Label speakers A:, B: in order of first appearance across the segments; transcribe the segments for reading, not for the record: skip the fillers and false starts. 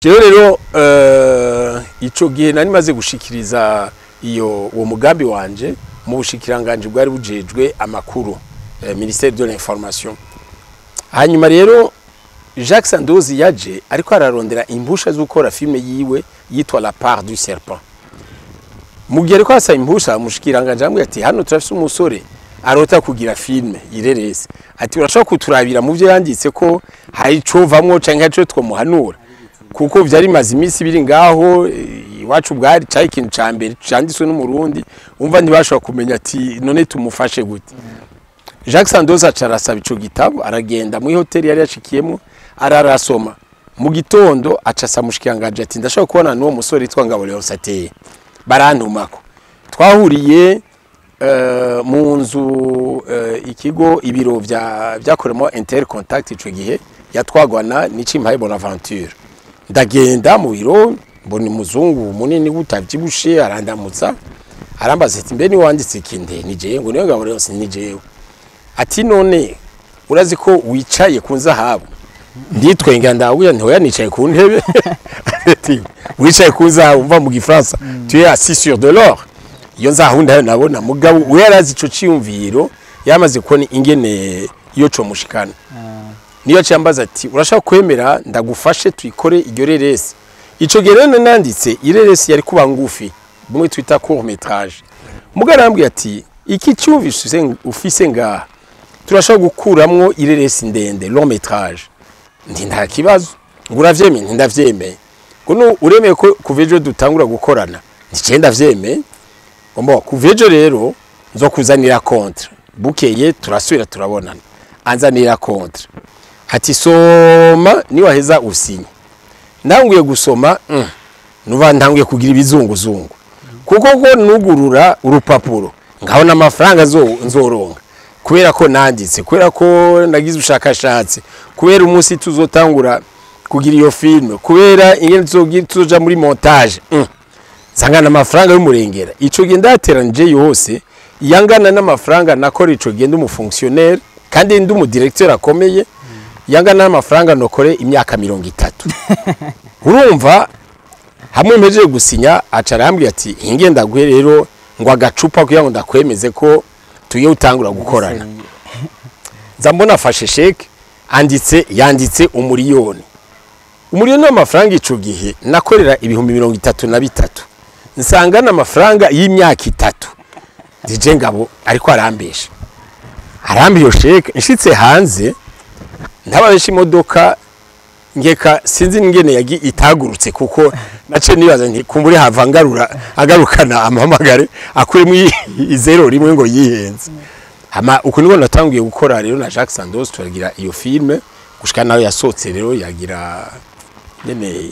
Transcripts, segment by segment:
A: Jewe rero ico gihe nari maze gushikiriza iyo uwo mugambi wanje mu bushikiranganje bwari bujejwe amakuru, ministère de l'information. Hanyuma rero Jacques Sandoz yaje ariko ararondera impusha zo gukora filme yiwe yitwa La Part du Serpent. Mu gihe ariko asaba impusha, umushikiranganje amwe ati: "Hano turafise umusore arota kugira filme irerese." Ati: "Urashobora kuturabira mu byo yanditse ko hari ico vamwo canke ico twomuhanura?" Kuko vyari bimaze iminsi biri ngaho iwacu, bwari cari ikintu ca mbere canditswe n'Umurundi. Umva, ntibashobora kumenya ati: "None tumufashe gute?" Jacques Sandoz aca arasaba ico gitabo, aragenda muri hoteli yari yashikiyemo, ararasoma. Mu gitondo aca asaba umushikiranganji ati: "Ndashobora kubona n'uwo musore yitwa Ngabo Leonce?" Ateye barantumako, twahuriye mu nzu ikigo ibiro vya vyakoremo Intercontact ico gihe, yatwagwa na Nicimpaye Bonaventure. Ndagenda mu biro, mbona umuzungu munini utavyibushe, arandamutsa, arambaza ati: "Mbe ni wanditse ikinde?" "Ni jewe." Ngo: "Niwe Ngabo Leonce?" "Ni jewe." Ati: "None urazi ko wicaye ku nzahabu?" Nditwenga, ndabwira nti: "Oya, nicaye ku ntebe." Ati: "Wicaye ku nzahabu." Mva mu Gifaransa, "Tu es assis sur de l'or." Iyo nzahabu ndayo nabona, mugabo we yarazi ico ciyumviro, yamaze kubona ingene iyo co mushikana. Niyo cyambaza ati: "Urashaka kwemera ndagufashe tuyikore iryo reresi?" Ico gihe rero nanditse ireresi yari kuba ngufi, bumwe twita court métrage. Mugabo arambwira ati: "Iki cyumvise ufise ngaha turashobora gukuramwo ireresi ndende, long métrage." Nti: "Nta kibazo." Ngo: "Uravyemeye?" Nti: "Ndavyemeye." Ngo: "Nu uremeye ko kuva ejo dutangura gukorana?" Nti: "Je ndavyemeye." Ngo: "Kuva ejo rero nzokuzanira contrat." Bukeye turasubira turabonana, anzanira contrat, ati: "Soma, niwaheza usinye." Ntanguye gusoma, nuba ntanguye kugira ibizunguzungu, kuko ko nugurura urupapuro nkabona amafaranga nzoronka kubera ko nanditse, kubera ko nagize ubushakashatsi, kubera umunsi tuzotangura kugira iyo filme, kubera ingene tuzoja muri montage, nsangana amafaranga y'umurengera. Ico gihe ndateranije yose yangana n'amafaranga nakora ico gihe ndi umufonctionnaire kandi ndi umudirecteur akomeye, yangana n'amafaranga nokore imyaka 30. Urumva, hamwe mpejeje gusinya, aca arambwira ati: "Hinge ndaguhe rero ngo agacupa kugira ngo ndakwemeze ko tugiye gutangura gukorana." Nza mbona afashe chèque, anditse, yanditse umuriyoni. Umuriyoni w'amafaranga, ico gihe nakorera 33,000, nsanga n'amafaranga y'imyaka 3. DJ Ngabo ariko arambesha, aramba iyo chèque. Nshitse hanze, ntababesha, imodoka ngeka sinzi ingene yagi itagurutse, kuko nace nibaza nti kumbure hava ngarura agarukana amamagare akuremo izero rimwe ngo yihenze. Hama uko niko natanguye gukora rero na Jacques Sandoz, turagira iyo filme gushika nawe yasohotse. Rero yagira nyene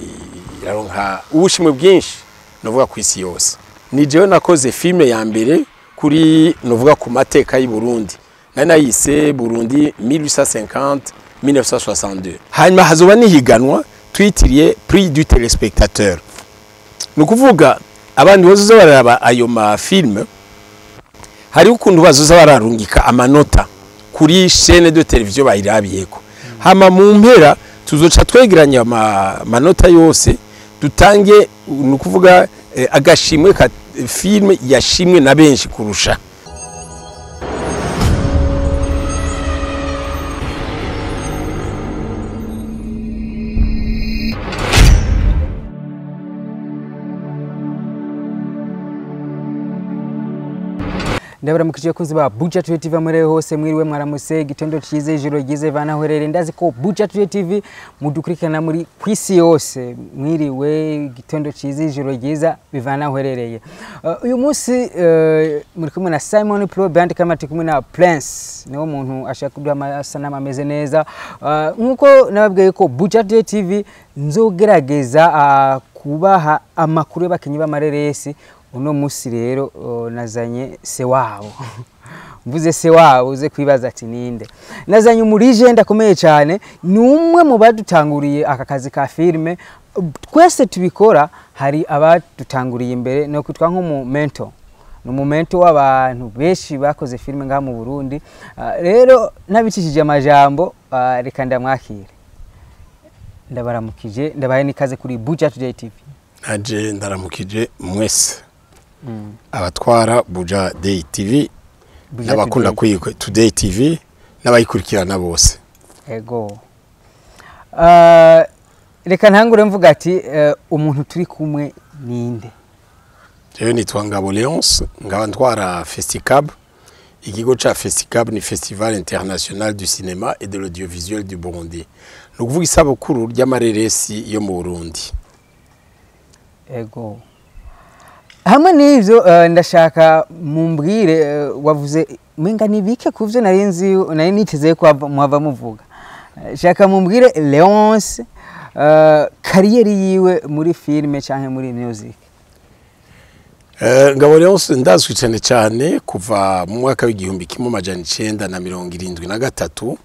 A: iraronka ubushimwe bwinshi novuga ku isi yose. Ni jewe nakoze filme ya mbere kuri novuga ku mateka y'u Burundi, nari nayise Burundi 1850 1962. Hanyuma hazoba nihiganwa twitiriye Prix du Téléspectateur, ni ukuvuga abantu bazoza bararaba ayo ma film, hariho ukuntu bazoza bararungika amanota kuri chaîne de télévision bayirabiyeko. Hama mu mpera tuzoca twegeranya amanota yose, dutange ni ukuvuga agashimwe ka filme yashimwe na benshi kurusha.
B: Ndabaramukije abakunzi ba Buja Today TV muri hose, mwiriwe, mwaramuse, igitondo cize, ijoro ryize vanahorere. Ndazi ko Buja Today TV mudukurikirana muri kwisi yose. Mwiriwe, igitondo cize, ijoro ryiza, bivana. Uyu munsi muri kumwe na Simon Pro Band kama turi kumwe na Prince, niwo muntu ashaka kuduha amasanamu ameze neza. Nkuko nababwiye ko Buja Today TV nzogerageza kubaha amakuru y'abakinyi b'amareresi. Uno musi rero nazanye se wabo. Mvuze se wabo uze kwibaza ati ninde? Nazanye umulegend akomeye cyane, ni umwe mu badutanguriye aka kazi ka filme twese tubikora. Hari abadutanguriye imbere, no kwitwa nk'umu mentor, ni umumento w'abantu benshi bakoze filime ngaha mu Burundi. Rero nabicishije amajambo, reka ndamwakire. Ndabaramukije, ndabaye n'ikaze kuri Buja Today TV.
A: Naje ndaramukije mwese abatwara Buja Day TV
B: Buja
A: n'abakunda
B: Today.
A: kuri Today TV n'abayikurikirana bose.
B: Ego. Reka ntangure mvuga ati umuntu turi kumwe ninde?
A: Jewe nitwa Ngabo Leonce, nkaba ntwara Festicab. Ikigo ca Festicab ni Festival International du Cinéma et de l'Audiovisuel du Burundi. Ni ukuvuga isabukuru ry'amareresi yo mu Burundi.
B: Ego. Hamwe n'ivyo ndashaka mumbwire, wavuze mwenga nibike kuvyo nari nzi, nari niteze ko muhava muvuga. Shaka mumbwire Leonce, carrière yiwe muri filme canke muri music.
A: Ngabo Leonce ndazwi cyane cyane kuva mu mwaka w'1973,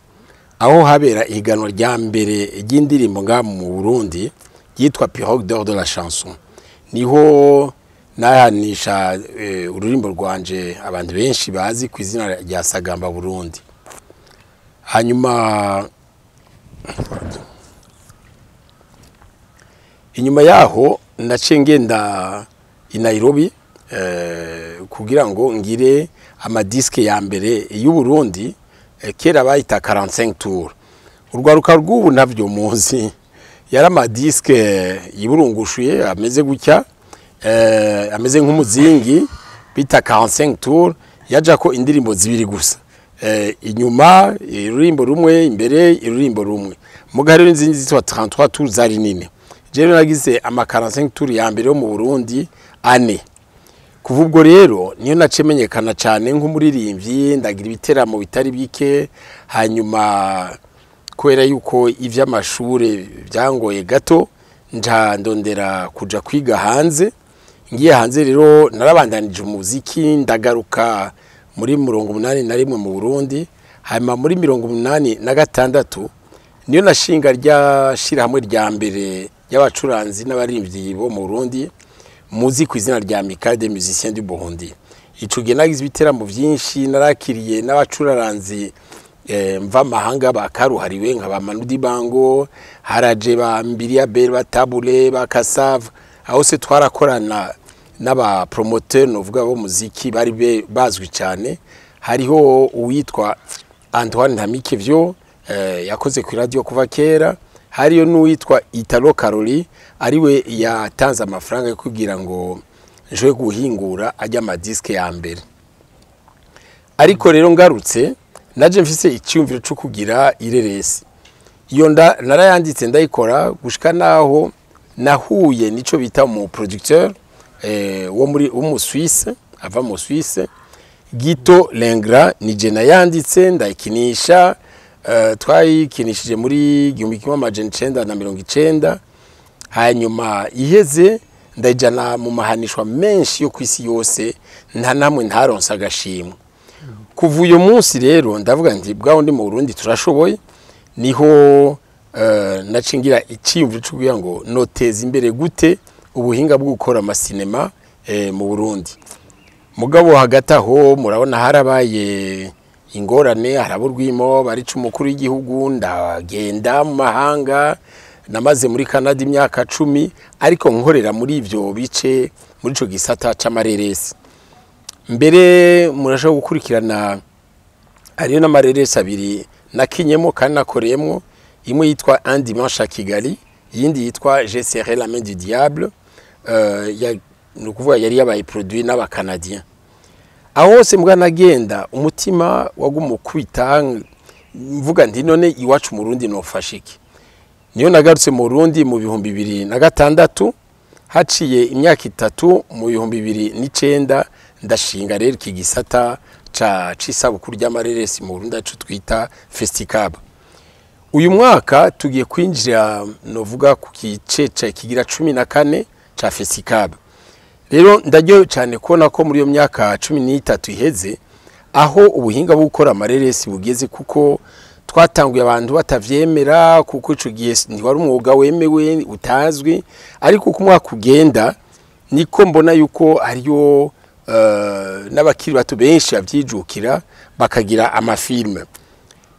A: aho habera ihiganwa rya mbere ry'indirimbo ngaha mu Burundi ryitwa Pirogue d'or de la chanson. Niho nahanisha ururimbo rwanje abantu benshi bazi ku izina rya Sagamba Burundi. Hanyuma inyuma yaho naciye ngenda i Nairobi kugira ngo ngire amadiske ya mbere y'u Burundi, kera bayita 45 tours. Urwaruka rw'ubu ntavyo muzi, yari amadiske yiburungushuye ameze gutya, ameze nk'umuzingi bita 45 tours, yaja ko indirimbo zibiri gusa, inyuma ururimbo rumwe, imbere ururimbo rumwe. Muga rero n'izindi zitwa 33 tours zari nini. Jewe nagize ama 45 tours ya mbere yo mu Burundi ane. Kuva ubwo rero niyo naciye menyekana cyane nk'umuririmbyi, ndagira ibiteramo bitari bike. Hanyuma kubera yuko ivy'amashure byangoye gato, nja ndondera kuja kwiga hanze. Ngiye hanze rero narabandanije umuziki, ndagaruka muri 81 mu Burundi. Hanyuma muri 86 niyo nashinga rya shirahamwe rya mbere ry'abacuranzi n'abaririmbyi bo mu Burundi muzi ku izina rya Amicale des Musiciens du Burundi. Ico gihe nagize ibiteramo vyinshi, narakiriye n'abacuraranzi mva mahanga bakaruhariwe nka ba Manu Dibango, haraje ba Mbilia Bel, ba Tabule, ba Kasava. Aho se twarakorana n'aba promoteur novuga bo muziki bari bazwi cyane. Hariho uwitwa Antoine Ntamikevyo, yakoze ku radio kuva kera. Hariyo n'uwitwa Italo Caroli, ariwe yatanze amafaranga yo kugira ngo nje guhingura ajya amadiske ya mbere. Ariko rero ngarutse naje mfise icyumviro cyo kugira ireresi. Iyo narayanditse ndayikora gushika naho nahuye nico bita mu producteur wo muri wo Suisse, ava mu Suisse, Gito Lengra. Nije nayanditse ndayikinisha, twayikinishije muri 1990. Hanyuma iheze ndayijana mu mahanishwa menshi yo kwisi yose, nta namwe ntaronse agashimwe. Kuva uyo munsi rero ndavuga nti bwaho ndi mu Burundi turashoboye. Niho nacingira iciyumviro cyo kugira ngo noteza imbere gute ubuhinga bwo gukora amasinema mu Burundi. Mugabo hagati aho murabona harabaye ingorane, haraba urwimo barica umukuru w'igihugu, ndagenda mu mahanga, namaze muri Canada imyaka 10, ariko nkorera muri ivyo bice muri ico gisata c'amareresi. Mbere murashobora gukurikirana hariyo n'amareresi abiri nakinyemo kandi nakoreyemo, imwe yitwa Un dimanche à Kigali, iyindi yitwa J'ai serré la main du diable, ni ukuvuga yari yabaye produit n'abakanadien. Aho hose mbwa nagenda umutima waguma ukubita, mvuga nti none iwacu mu Burundi nofasha iki? Niyo nagarutse mu Burundi mu 2006, haciye imyaka 3 mu 2009 ndashinga rero iki gisata ca c'isabukuru ry'amareresi mu Burundi aco twita Festicab. Uyu mwaka tugiye kwinjira novuga ku kice ca kigira 14 ca Festicab. Rero ndaryohewe cyane kubona ko muri iyo myaka 13 iheze aho ubuhinga bwo gukora amareresi bugeze, kuko twatanguye abantu batavyemera, kuko ico gihe ntiwari umwuga wemewe utazwi. Ariko uko umwaka ugenda niko mbona yuko hariyo n'abakiri bato benshi bavyijukira bakagira amafilme.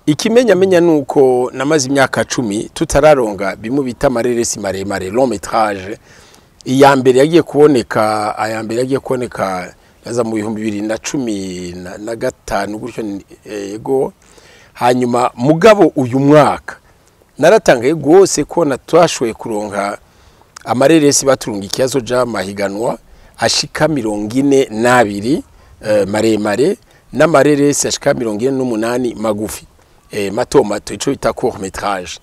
A: Ikimenyamenya nuko namaze imyaka 10 tutararonga bimwe bita amareresi maremare, long métrage. Iya mbere yagiye kuboneka, aya mbere yagiye kuboneka yaza mu 2015 gutyo, yego. Hanyuma mugabo uyu mwaka naratangaye gose ko natwashoboye kuronka amareresi baturunga ikibazo ja mahiganwa ashika 42 maremare, n'amareresi ashika 48 magufi, mato mato, ico bita court métrage.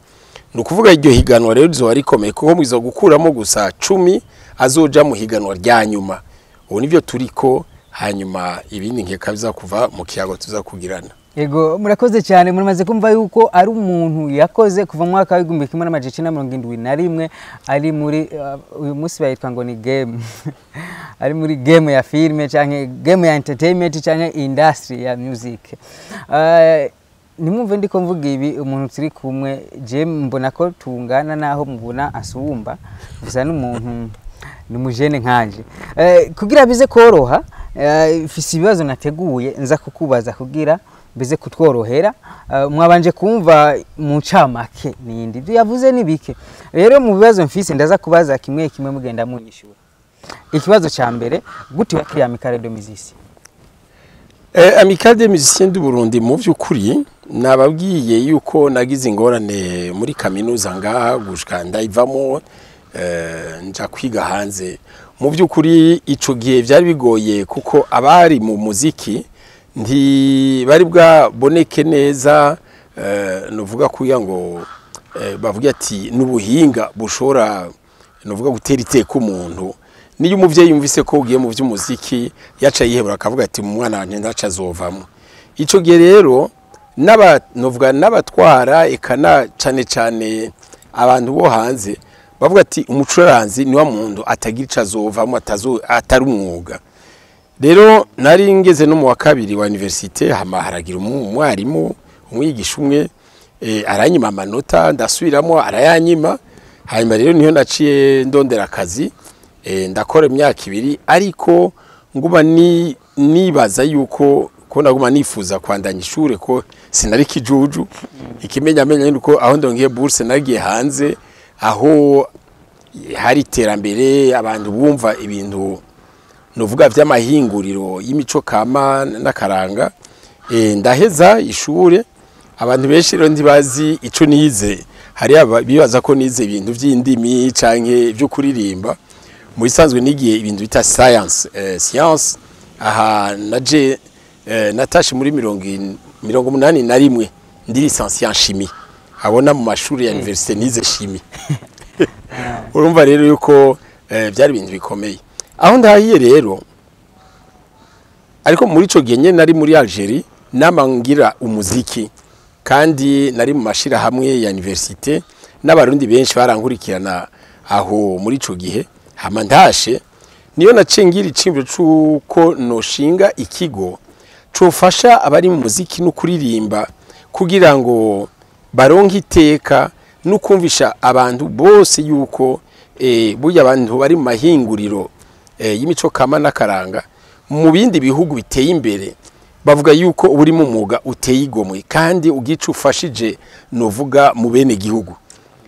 A: Ni ukuvuga iryo higanwa rero rizoba rikomeye, kuko mwiza gukuramo gusa 10 azoja mu higanwa rya nyuma. Ubu nivyo turiko, hanyuma ibindi nkeka biza kuva mu kiyago tuza kugirana.
B: Yego, murakoze cyane. Muramaze kumva yuko ari umuntu yakoze kuva mu mwaka w'1971, ari muri uyu munsi bayitwa ngo ni game, ari muri game ya filme canke game ya entertainment canke industry ya music. Nimwumve ndiko mvuga ibi, umuntu turi kumwe je mbona ko tungana, naho mubona asumba gusa n'umuntu ni umujene nkanje. Kugira bize koroha, mfise ibibazo nateguye nza kukubaza kugira bize kutworohera. Mwabanje kumva mu ncamake nindi ibyo yavuze ni bike. Rero mu bibazo mfise ndaza kubaza kimwe kimwe, mugenda munyishura. Ikibazo ca mbere: gute wakiriye Amicale de Musiciens?
A: Amicale des Musiciens du Burundi, mu vy'ukuri nababwiye yuko nagize ingorane muri kaminuza ngaha gushika ndayivamo, nja kwiga hanze. Mu by'ukuri ico gihe byari bigoye, kuko abari mu muziki ntibari bwaboneke neza, nuvuga kugira ngo bavuge ati n'ubuhinga bushobora nuvuga gutera iteka umuntu. Niyo umuvyeyi yumvise ko ugiye mu vy'umuziki, yaca yihebura akavuga ati umwana wanje ndaca azovamwo. Ico gihe rero n'aba novuga n'abatwara, eka na cane cane abantu bo hanze bavuga ati umucuranzi ni wa muntu atagira ico azovamwo, atazo atari umwuga. Rero nari ngeze no mu wa kabiri wa université, hama haragira umwarimu, umwigisha umwe, aranyima amanota, ndasubiramo arayanyima. Hanyuma rero niho naciye ndondera akazi, ndakora imyaka 2, ariko nguma ni nibaza yuko ko naguma nifuza kwandanya ishure, ko sinari kijuju. Ikimenyamenya nuko aho ndongiye bourse nagiye hanze, aho hari iterambere, abantu bumva ibintu nuvuga vy'amahinguriro y'imico kama n'akaranga. Ndaheza ishure. Abantu benshi rero ntibazi ico nize. Hari bibaza ko nize ibintu vy'indimi canke vyo kuririmba. Mu bisanzwe nigiye ibintu bita science, science. Aha naje natashe muri 81 ndi licencié en chimie. Abona mu mashuri ya université nize chimie. Urumva rero yuko byari ibintu bikomeye aho ndahiye rero. Ariko muri ico gihe nyene nari muri Algerie, namangira umuziki, kandi nari mu mashira hamwe ya université, n'abarundi benshi barankurikirana aho muri ico gihe. Hama ndashe niyo nacengira icimbo cuko noshinga ikigo cofasha abari mu muziki no kuririmba, kugira ngo baronke iteka no kumvisha abantu bose yuko burya abantu bari mu mahinguriro y'imico kama n'akaranga mu bindi bihugu biteye imbere bavuga yuko uri mu mwuga uteye igomwe kandi ugica ufashije novuga mu bene gihugu.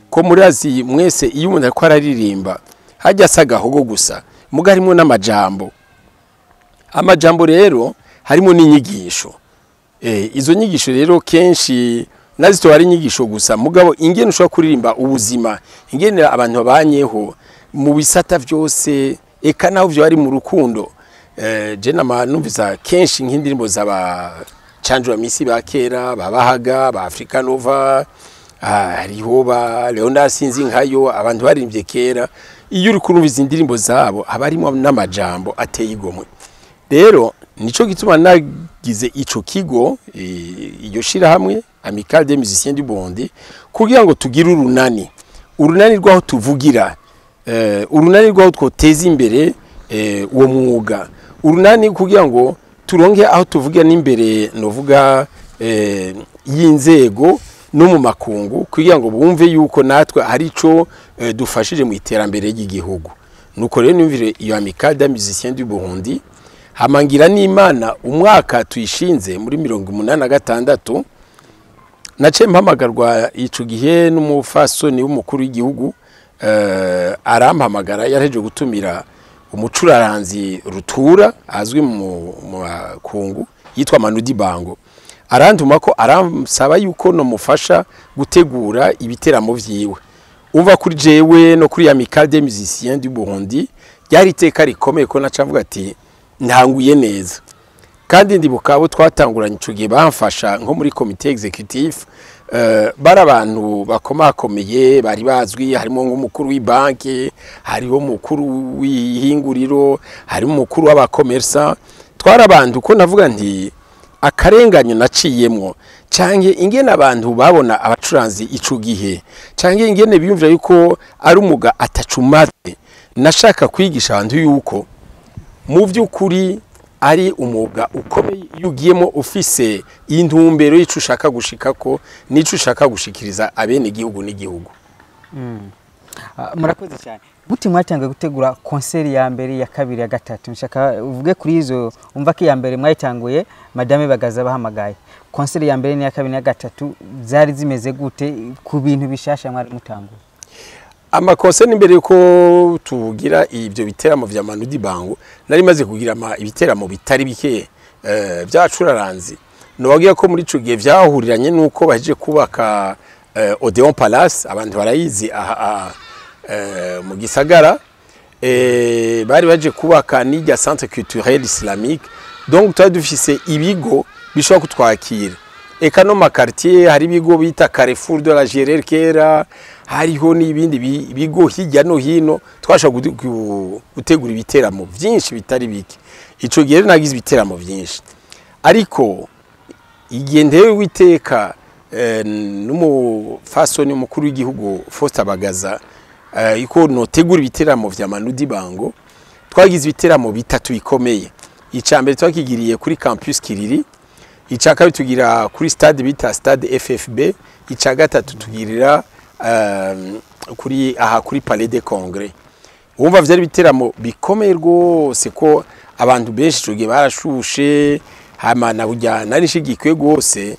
A: Ko murazi mwese, iyo umuntu ariko araririmba hajya asa gahogo gusa, muga harimo n'amajambo. Amajambo rero harimo n'inyigisho. Izo nyigisho rero kenshi nazito ari inyigisho gusa, mugabo ingene ushobora kuririmba ubuzima, ingene abantu babanyeho mu bisata vyose, eka naho vyo ari mu rukundo. Je nama numvisa kenshi nk'indirimbo z'aba Canjo Misi ba kera, babahaga ba Africa Nova, hariho ba Leonard Sinzi nkayo, abantu baririmbye kera, iyo uri kurumviza indirimbo zabo haba harimo n'amajambo ateye igomwe. Rero nico gituma nagize ico kigo, iryo shirahamwe Amicale des Musiciens du Burundi, kugira ngo tugire urunani, urunani rwaho tuvugira, urunani rwaho twoteza imbere uwo mwuga, urunani kugira ngo turonke aho tuvugira n'imbere novuga y'inzego no mu makungu, kugira ngo bumve yuko natwe hari ico dufashije mu iterambere ry'igihugu. Nuko rero numvire iyo Amicale des Musiciens du Burundi, hamangira n'Imana umwaka tuyishinze muri 86. Nace mpamagarwa ico gihe n'umufasoni w'umukuru w'igihugu, arampamagara, yaraheje gutumira umucuraranzi rutura azwi mu makungu yitwa Manu Dibango, arantuma ko aransaba yuko no mufasha gutegura ibiteramo vyiwe. Umva, kuri jewe no kuri Amicale des Musiciens du Burundi ryari iteka rikomeye, ko naca mvuga ati ntanguye neza. Kandi ndibuka abo twatanguranye ico gihe bamfasha nko muri comité exécutif, bari abantu bakomakomeye, bari bazwi, harimo nk'umukuru w'ibanki, hariho umukuru w'ihinguriro, harimo umukuru w'abakomersa. Twari abantu ko navuga nti akarenganyo naciyemwo, canke ingene abantu babona abacuranzi ico gihe, canke ingene biyumvira yuko ari umuga atacumaze, nashaka kwigisha abantu yuko mu by'ukuri ari umwuga ukomeye iyo ugiyemo ufise intumbero y'ico ushaka gushikako n'ico ushaka gushikiriza abene igihugu n'igihugu.
B: Murakoze cyane. Gute mwatangiye gutegura concert ya mbere, ya kabiri, ya gatatu? Nshaka uvuge kuri izo. Umva ko iya mbere mwayitanguye Madame Bagaza bahamagaye. Concert ya mbere n'iya kabiri n'iya gatatu zari zimeze gute ku bintu bishasha mwari mutanguye?
A: Ama concerts, imbere yuko tugira ibyo biteramo vya Manu Dibango, nari maze kugira ibiteramo bitari bike by'abacuraranzi. Nobabwira ko muri ico gihe vyahuriranye nuko bahejeje kubaka Odeon Palace, abantu barayizi aha, aha mu gisagara, bari baje kubaka n'irya Centre Culturel Islamique. Donc twari dufise ibigo bishobora kutwakira, eka no ma quartier hari ibigo bita Carrefour de la GRR kera, hariho n'ibindi bigo hirya no hino twashobora gutegura ibiteramo vyinshi bitari bike. Ico gihe rero nagize ibiteramo vyinshi, ariko igihe ntewe witeka n'umufasoni umukuru w'igihugu Faustin Bagaza iko notegura ibiteramo vya Manu Dibango, twagize ibiteramo bitatu bikomeye. Ica mbere twakigiriye kuri Campus Kiriri, ica kabiri tugira kuri stade bita Stade FFB, ica gatatu tugirira kuri aha kuri Palais des Congrès. Wumva vyari ibiteramo bikomeye rwose, ko abantu benshi ico gihe barashushe. Hama na burya nari nshigikiwe rwose,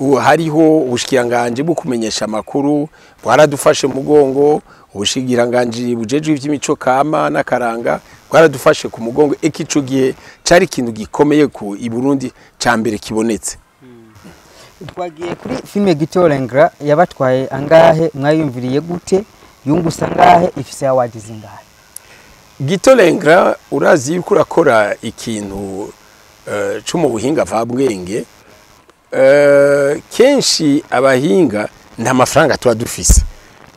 A: ubu hariho ubushikiranganje bwo kumenyesha amakuru bwaradufashe mu mugongo, ubushikiranganje bujejwe ivy'imico kama n'akaranga bwaradufashe ku mugongo. Eka ico gihe cari ikintu gikomeye ku i Burundi ca mbere kibonetse.
B: Twagiye kuri filime Guto l'Ingrat. Yabatwaye angahe? Mwayumviriye gute? Yungutse angahe? Ifise awards zingahe?
A: Guto l'Ingrat, urazi yuko urakora ikintu co mu buhinga mvabwenge, kenshi abahinga nta mafaranga tuba dufise,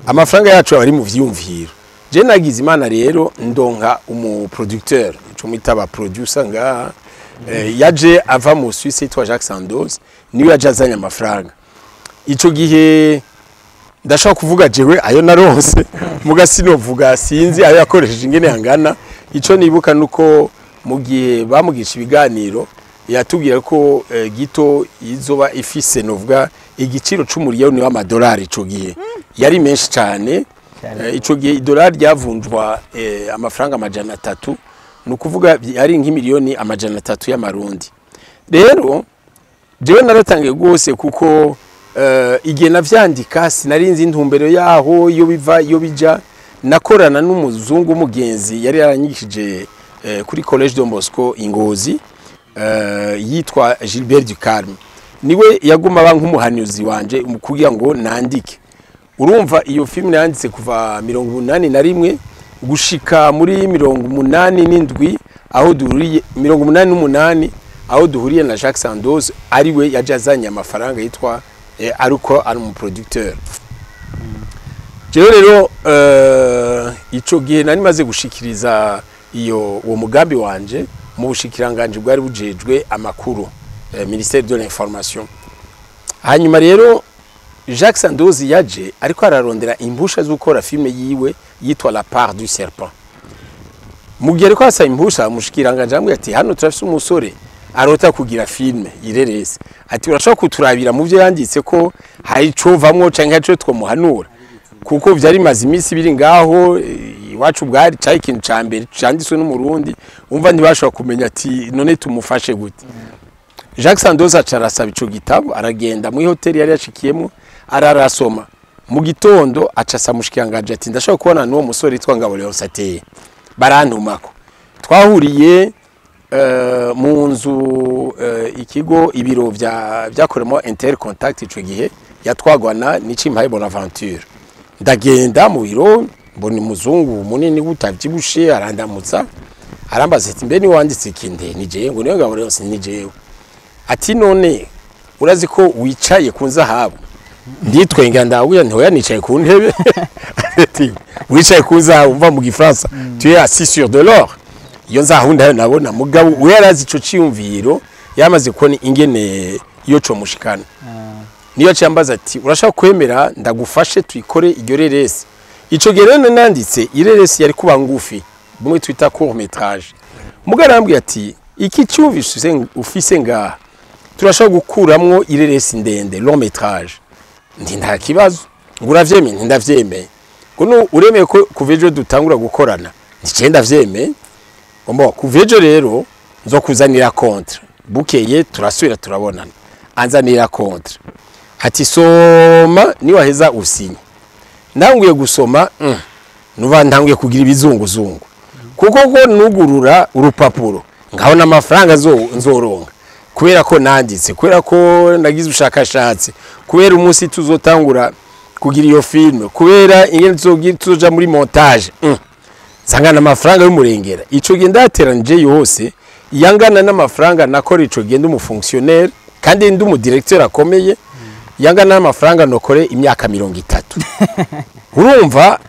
A: amafaranga yacu aba ari mu vyiyumviro. Je nagize Imana rero ndonka umu producteur, ico mwita aba producer ngaha, yaje ava mu Suisse yitwa Jacques Sandoz, niwe yaje azanye amafaranga. Ico gihe ndashobora kuvuga jewe ayo naronse, muga sinovuga, sinzi ayo yakoresheje ingene yangana. Ico nibuka nuko mu gihe bamugisha ibiganiro yatubwira ko Gito izoba ifise novuga igiciro c'umuriyoni w'amadolari. Ico gihe yari menshi cyane. Ico gihe idolari ryavunjwa amafaranga 300, ni ukuvuga yari nk'imiliyoni 300 y'amarundi. Rero jewe naratangiye rwose, kuko igihe navyandika sinari nzi intumbero yaho, iyo biva, iyo bija. Nakorana n'umuzungu w'umugenzi yari yaranyigishije kuri Collège Don Bosco Ingozi, yitwa Gilbert Ducarme, niwe yaguma aba nk'umuhanuzi wanje mu kugira ngo nandike. Urumva iyo filime yanditse kuva 81 gushika muri 87, aho duhuriye, 88, aho duhuriye na Jacques Sandoz, ariwe yaje azanye amafaranga yitwa ariko ari umu producteur. Jewe rero ico gihe nari maze gushikiriza iyo uwo mugambi wanje mu bushikiranganje bwari bujejwe amakuru, ministère de l'Information. Hanyuma rero Jacques Sandoz yaje ariko ararondera impusha zo gukora filme yiwe yitwa La Part du Serpent. Mu gihe ariko asaba impusha, umushikiranganje amubwira ati: "Hano turafise umusore arota kugira filme irerese," ati: "Urashobora kuturabira mu byo yanditse ko hari ico vamwo canke ico twomuhanura?" Kuko vyari bimaze iminsi biri ngaho iwacu, bwari cari ikintu ca mbere canditswe n'Umurundi. Umva, ntibashobora kumenya ati none tumufashe gute. Jacques Sandoz aca arasaba ico gitabo, aragenda muri hoteli yari yashikiyemo, ararasoma. Mu gitondo aca asaba umushikiranganji ati ndashaka kubona n'uwo musore yitwa Ngabo Leonce ateye. Barantumako. Twahuriye mu nzu, ikigo, ibiro vya vyakoremo Intercontact ico gihe yatwagwa na Nicimpaye Bonaventure. Ndagenda mu biro, mbona umuzungu munini utavyibushe, arandamutsa, arambaza ati mbe ni wanditse iki? Nde ni jewe. Ngo niyo Ngabo Leonce? Ni jewe. Ati none urazi ko wicaye ku nzahabu? Nditwenga, ndawuya ntoya nicaye ku ntebe. Ati wicaye ku nzahabu, umva mu gifaransa, tu es assis sur de l'or. Iyo nzahabu ndayo nabona, mugabo we yarazi ico ciyumviro, yamaze kubona ingene iyo co mushikana. Niyo cyambaza ati urashaka kwemera ndagufashe tuyikore iryo reresi? Ico gihe rero nanditse ireresi yari kuba ngufi, bumwe twita court métrage. Mugabo arambwiye ati iki cyumvise ufise ngaha turashobora gukuramwo ireresi ndende, long métrage. Nti nta kibazo. Ngo uravyemeye? Nti ndavyemeye. Ngo nu uremeye ko kuva ejo dutangura gukorana? Nti je ndavyemeye. Ngo kuva ejo rero nzokuzanira contrat. Bukeye turasubira turabonana, anzanira contrat, ati soma, niwaheza usinye. Ndanguye gusoma, nuba ntanguye kugira ibizunguzungu, kuko ko nugurura urupapuro nkabona amafaranga nzoronka kubera ko nanditse, kubera ko nagize ubushakashatsi, kubera umunsi tuzotangura kugira iyo film, kubera ingene tuzoja muri montage, nsangana amafaranga y'umurengera. Ico gihe ndateranije yose yangana n'amafaranga nakora ico gihe ndi umufonctionnaire kandi ndi umudirecteur akomeye, yangana n'amafaranga nokore imyaka 30. Urumva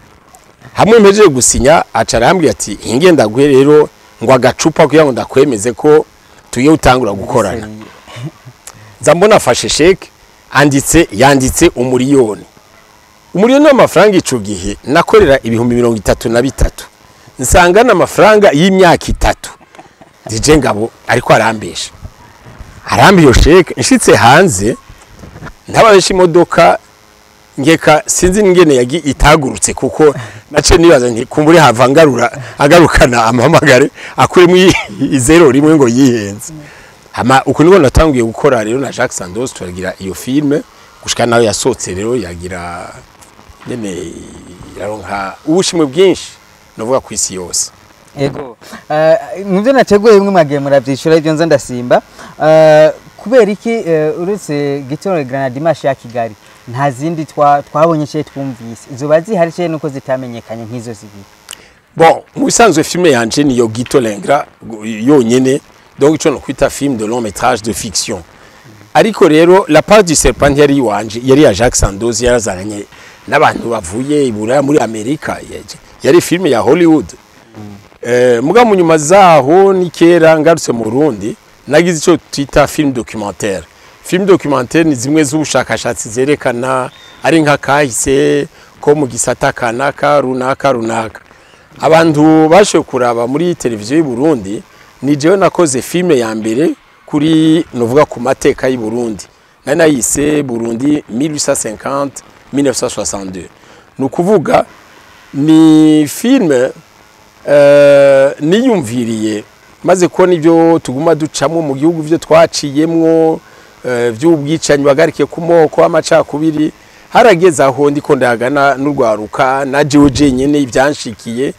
A: hamwe mpejeje gusinya, aca arambwira ati inge ndaguhe rero ngo agacupa kugira ngo ndakwemeze ko tugiye gutangura gukorana. Nza mbona afashe chèque, anditse, yanditse umuriyoni. Umuriyoni w'amafaranga, ico gihe nakorera 33,000, nsanga n'amafaranga y'imyaka 3. DJ Ngabo ariko arambesha, arambi iyo chèque. Nshitse hanze ntababesha, imodoka ngeka sinzi ingene yagi itagurutse, kuko nace nibaza nti kumbure hava ngarura agarukana amamagare akuremo izero rimwe ngo yihenze. Hama uko niko natanguye gukora rero na Jacques Sandoz, turagira iyo film gushika nawe yasohotse rero, yagira nyene iraronka ubushimwe bwinshi novuga ku isi yose.
B: Ego. Mu byo nateguye bimwe mwagiye murabyishura, ibyo nza ndasimba. Kubera iki uretse Guy to l'Ingrat na Dimanche ya Kigali nta zindi twabonye cye twumvise? Zoba zihari cye nuko zitamenyekanye nk'izo zibiri?
A: Bon, mu bisanzwe filme yanje niyo Guy to l'Ingrat yonyene, donc ico no kwita film de long métrage de fiction. Ariko rero La Part du Serpent yari iwanje, yari ya Jacques Sandoz, yarazananye n'abantu bavuye i Buraya, muri Amerika, yari filme ya Hollywood. Muga mu nyuma zaho ni kera ngarutse mu Burundi, nagize ico twita film documentaire. Film documentaire ni zimwe z'ubushakashatsi zerekana ari nka kahise ko mu gisata kanaka runaka runaka. Abantu bashoboye kuraba muri televiziyo y'u Burundi, ni jewe nakoze filme ya mbere kuri novuga ku mateka y'u Burundi. Nari nayise Burundi 1850 1962. Ni ukuvuga ni filme niyumviriye maze kubona ibyo tuguma ducamwo mu gihugu, ibyo twaciyemwo vy'ubwicanyi bagarikiye ku moko, amacakubiri. Harageze aho ndiko ndagana n'urwaruka na jewe jenyene ibyanshikiye,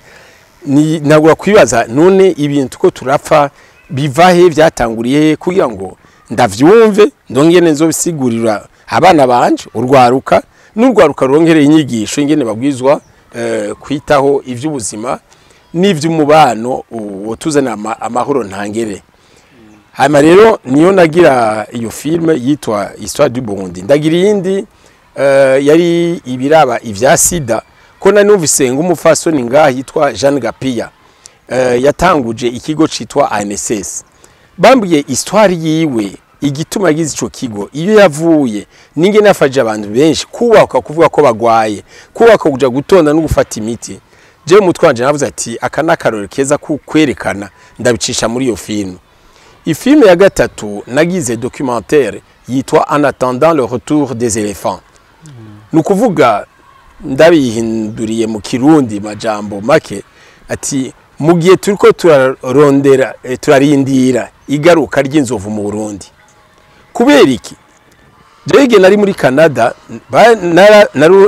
A: ni ntabwo kwibaza none ibintu ko turapfa biva he, byatanguriye he, kugira ngo ndavyumve ndongene nzobisigurira abana banje, urwaruka, n'urwaruka ruronkereye inyigisho ingene babwizwa kwitaho ivy'ubuzima n'ivy'umubano wotuzana amahoro ntangere. Hanyuma rero niyo nagira iyo film yitwa Histoire du Burundi. Ndagira iyindi yari ibiraba ivya sida, ko nari numvise ng'umufasoni ngaha yitwa Jeanne Gapiya, yatanguje ikigo citwa ANSS. Bambwiye histoire yiwe, igituma yagize ico kigo, iyo yavuye, n'ingene yafashije abantu benshi kubaka kuvuga ko bagwaye, kubaka kuja gutonda no gufata imiti. Jewe umutwe wanje navuze ati aka ni akarorero keza ko kwerekana, ndabicisha muri iyo film. Ifilme ya gatatu nagize documentaire yitwa En attendant le retour des éléphants. Ni ukuvuga ndabihinduriye mu kirundi majambo make, ati mu gihe turiko turarondera, turarindira igaruka ry'inzovu mu Burundi. Kubera iki? Jewe igihe nari muri Canada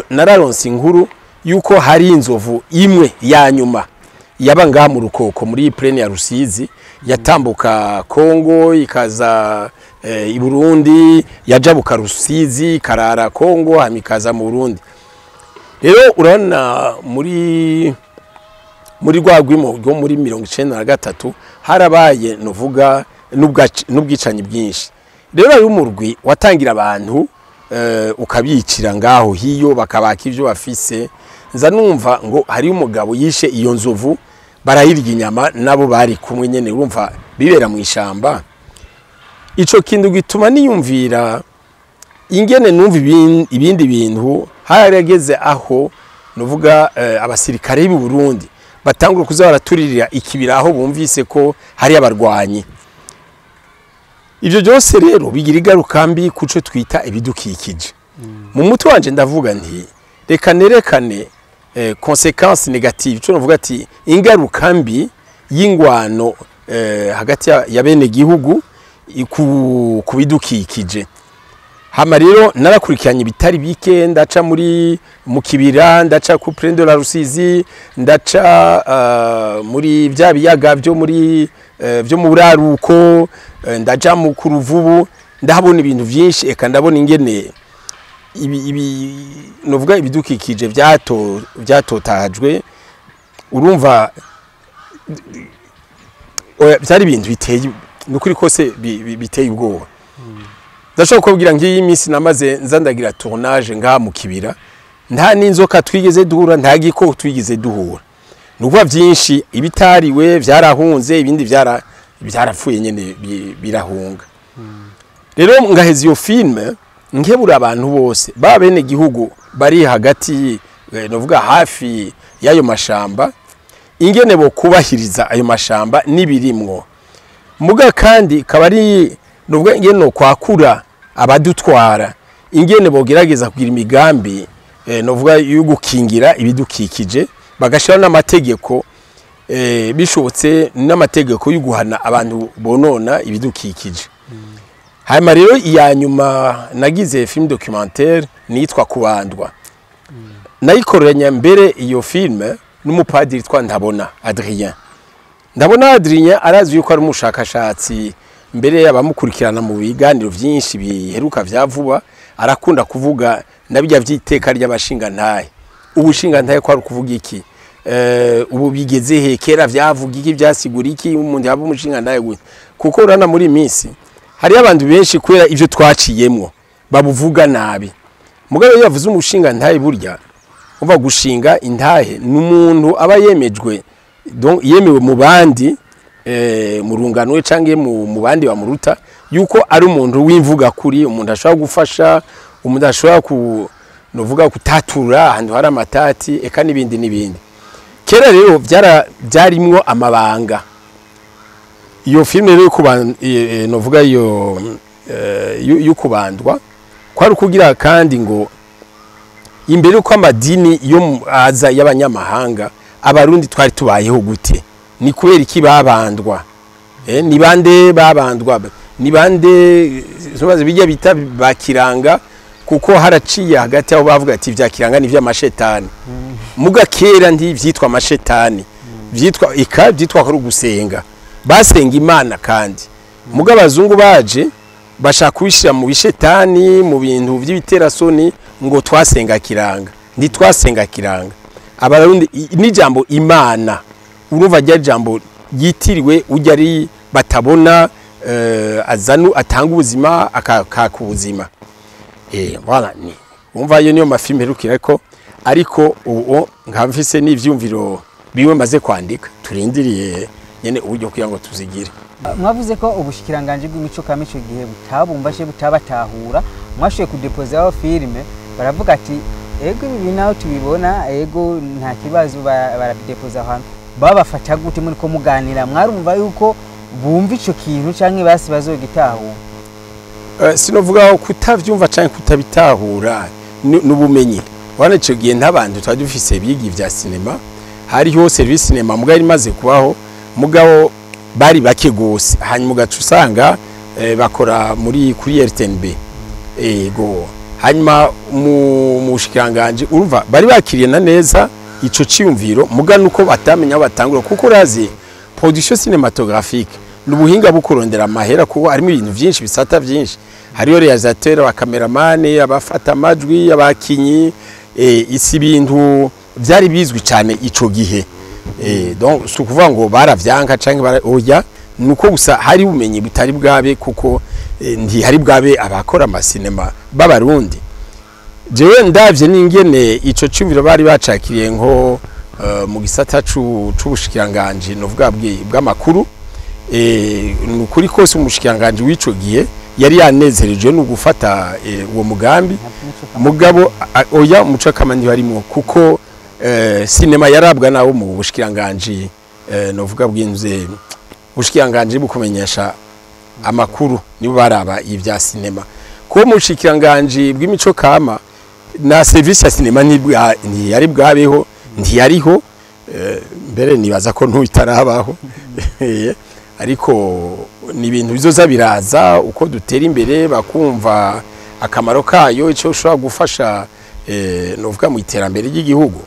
A: nararonse inkuru yuko hari inzovu imwe ya nyuma yaba ngaha mu Rukoko muri plaine ya Rusizi, yatambuka Kongo ikaza i Burundi, yajabuka Rusizi ikarara Kongo, hama ikaza mu Burundi. Rero urabona muri rwa rwimo rwo muri 93 harabaye novuga n'ubwicanyi bwinshi. Rero ari umurwi watangira abantu ukabicira ngaho hiyo bakabaka ivyo bafise. Nza numva ngo hari umugabo yishe iyo nzovu barayirya inyama nabo bari kumwe nyene, urumva bibera mu ishamba. Ico kintu gituma niyumvira ingene numva ibindi bintu. Harageze aho nuvuga abasirikare b'u Burundi batangura kuza baraturirira ikibira aho bumvise ko hari abarwanyi. Ivyo byose rero bigira igaruka mbi kuco twita ibidukikije. Mu mutwe wanje ndavuga nti reka nerekane conséquence négative, ico novuga ati ingaruka mbi y'ingwano hagati ya bene gihugu ku bidukikije. Hama rero narakurikiranye bitari bike, ndaca muri mu kibira, ndaca ku plaine de la Rusizi, ndaca muri bya biyaga byo muri byo mu buraruko, ndaja mu kuruvubu, ndahabona ibintu byinshi. Eka ndabona ingene ibi novuga ibidukikije byatotajwe. Urumva oya, byari ibintu biteye nukuri kose biteye ubwoba. Ndashobora kubwira ngiyi minsi namaze nza ndagira tournage ngaha mu kibira, nta n'inzoka twigeze duhura, nta gikoko twigeze duhura. Nukuvuga byinshi ibitariwe vyarahunze, ibindi vyarapfuye nyene birahunga. Rero ngaheza iyo film nkebura abantu bose ba bene gihugu bari hagati novuga hafi y'ayo mashamba, ingene bo kubahiriza ayo mashamba nibirimwo. Muga kandi kabari novuga ingene no kwakura abadutwara, ingene bogerageza kugira imigambi novuga yo gukingira ibidukikije, bagashira n'amategeko bishobotse n'amategeko yo guhana abantu bonona ibidukikije. Hanyuma rero iya nyuma nagize film documentaire nitwa Kubandwa. Nayikoranye mbere iyo film n'umupadiri twa Ndabona Adrien. Ndabona Adrien arazi yuko ari umushakashatsi, mbere yabamukurikirana mu biganiro vyinshi biheruka vya vuba, arakunda kuvuga nabijya vyiteka ry'abashinga ntahe. Ubushinga ntahe ko ari kuvuga iki? Ubu bigeze he? Kera vyavuga iki, vyasigura iki, umuntu yaba umushinga ntahe gute? Kuko urana muri minsi hari abantu benshi kubera ivyo twaciyemwo babuvuga nabi. Mugabo iyo yavuze umushinga ntahe, burya uva gushinga intahe n'umuntu aba yemejwe, donc yemewe mu bandi mu rungano canke mu bandi bamuruta, yuko ari umuntu w'imvuga kuri, umuntu ashobora gufasha, umuntu ashobora ku novuga kutatura ahantu hari amatati, eka n'ibindi n'ibindi. Kera rero byarimwo amabanga. Iyo film rero novuga iyo yo kubandwa kwari kugira kandi ngo imbere uko amadini yo aza y'abanyamahanga, abarundi twari tubayeho gute? Ni kubera iki babandwa? Ni bande babandwa? Ni bande sobaze bijya bita bakiranga? Kuko haraciye hagati aho bavuga ati vya kiranga ni vy'amashetani. Muga kera ndi vyitwa amashetani, vyitwa ika vyitwa ko gusenga, basenga Imana. Kandi muga abazungu baje bashaka kubishira mu bishetani, mu bintu vy'ibiterasoni, ngo twasenga kiranga. Ndi twasenga kiranga. Abarundi n'ijambo Imana urumva rya jambo ryitiriwe ujya ari batabona azanu atanga ubuzima akaka ubuzima. Voilà, ni umva iyo niyo mafilme herukirako, ariko ubu nkaba mfise n'ivyumviro bimwe maze kwandika, turindiriye nyene uburyo kugira ngo tuzigire.
B: Mwavuze ko ubushikiranganje bw'imico kama ico gihe butabumbashe butabatahura, mwashoboye kudepozaho filime, baravuga ati ego ibi naho tubibona, ego nta kibazo, barabidepoza ahantu. Babafata gute muri ko muganira? Mwarumva yuko bumva ico kintu canke basi bazogitahura?
A: Sinovuga kutavyumva canke kutabitahura, n'ubumenyi. Wana ico gihe ntabantu twari dufise biga vya sinema, hariho service cinema mugabo imaze kubaho, mugabo bari bake gose. Hanyuma ugaca usanga Bakora muri kuri RTNB. Ego, hanyuma mu bushikiranganje, urumva bari bakiriye na neza ico ciyumviro, muga nuko batamenya aho batangura, kuko urazi production cinématographique ni ubuhinga bwo kurondera amahera, kuko harimo ibintu byinshi, bisata byinshi: hariyo réalisateur, abakameramani, abafata amajwi, abakinyi. Isi ibintu byari bizwi cyane ico gihe. Donc si ukuvuga ngo baravyanka canke oya, nuko gusa hari ubumenyi butari bwabe, kuko ntihari bwabe abakora amasinema b'Abarundi. Jewe ndavye n'ingene ico ciyumviro bari bacakiriye nko mu gisata c'ubushikiranganje novuga bw'amakuru, ni ukuri kose umushikiranganje w'ico gihe yari yanezereje no gufata uwo mugambi. Mugabo oya, umuco kama ntibarimwo, kuko sinema yarabwa nabo mu bushikiranganje, novuga bw'inze bushikiranganje bukumenyesha amakuru, nibo baraba ibya sinema. Kuko mu bushikiranganje bw'imico kama na service ya sinema ntiyari bwabeho, ntiyariho. Mbere nibaza ko ntuyitarabaho. Ariko ni ibintu bizoza biraza uko dutera imbere, bakumva akamaro kayo, icyo ushobora gufasha, novuga mu iterambere ry'igihugu.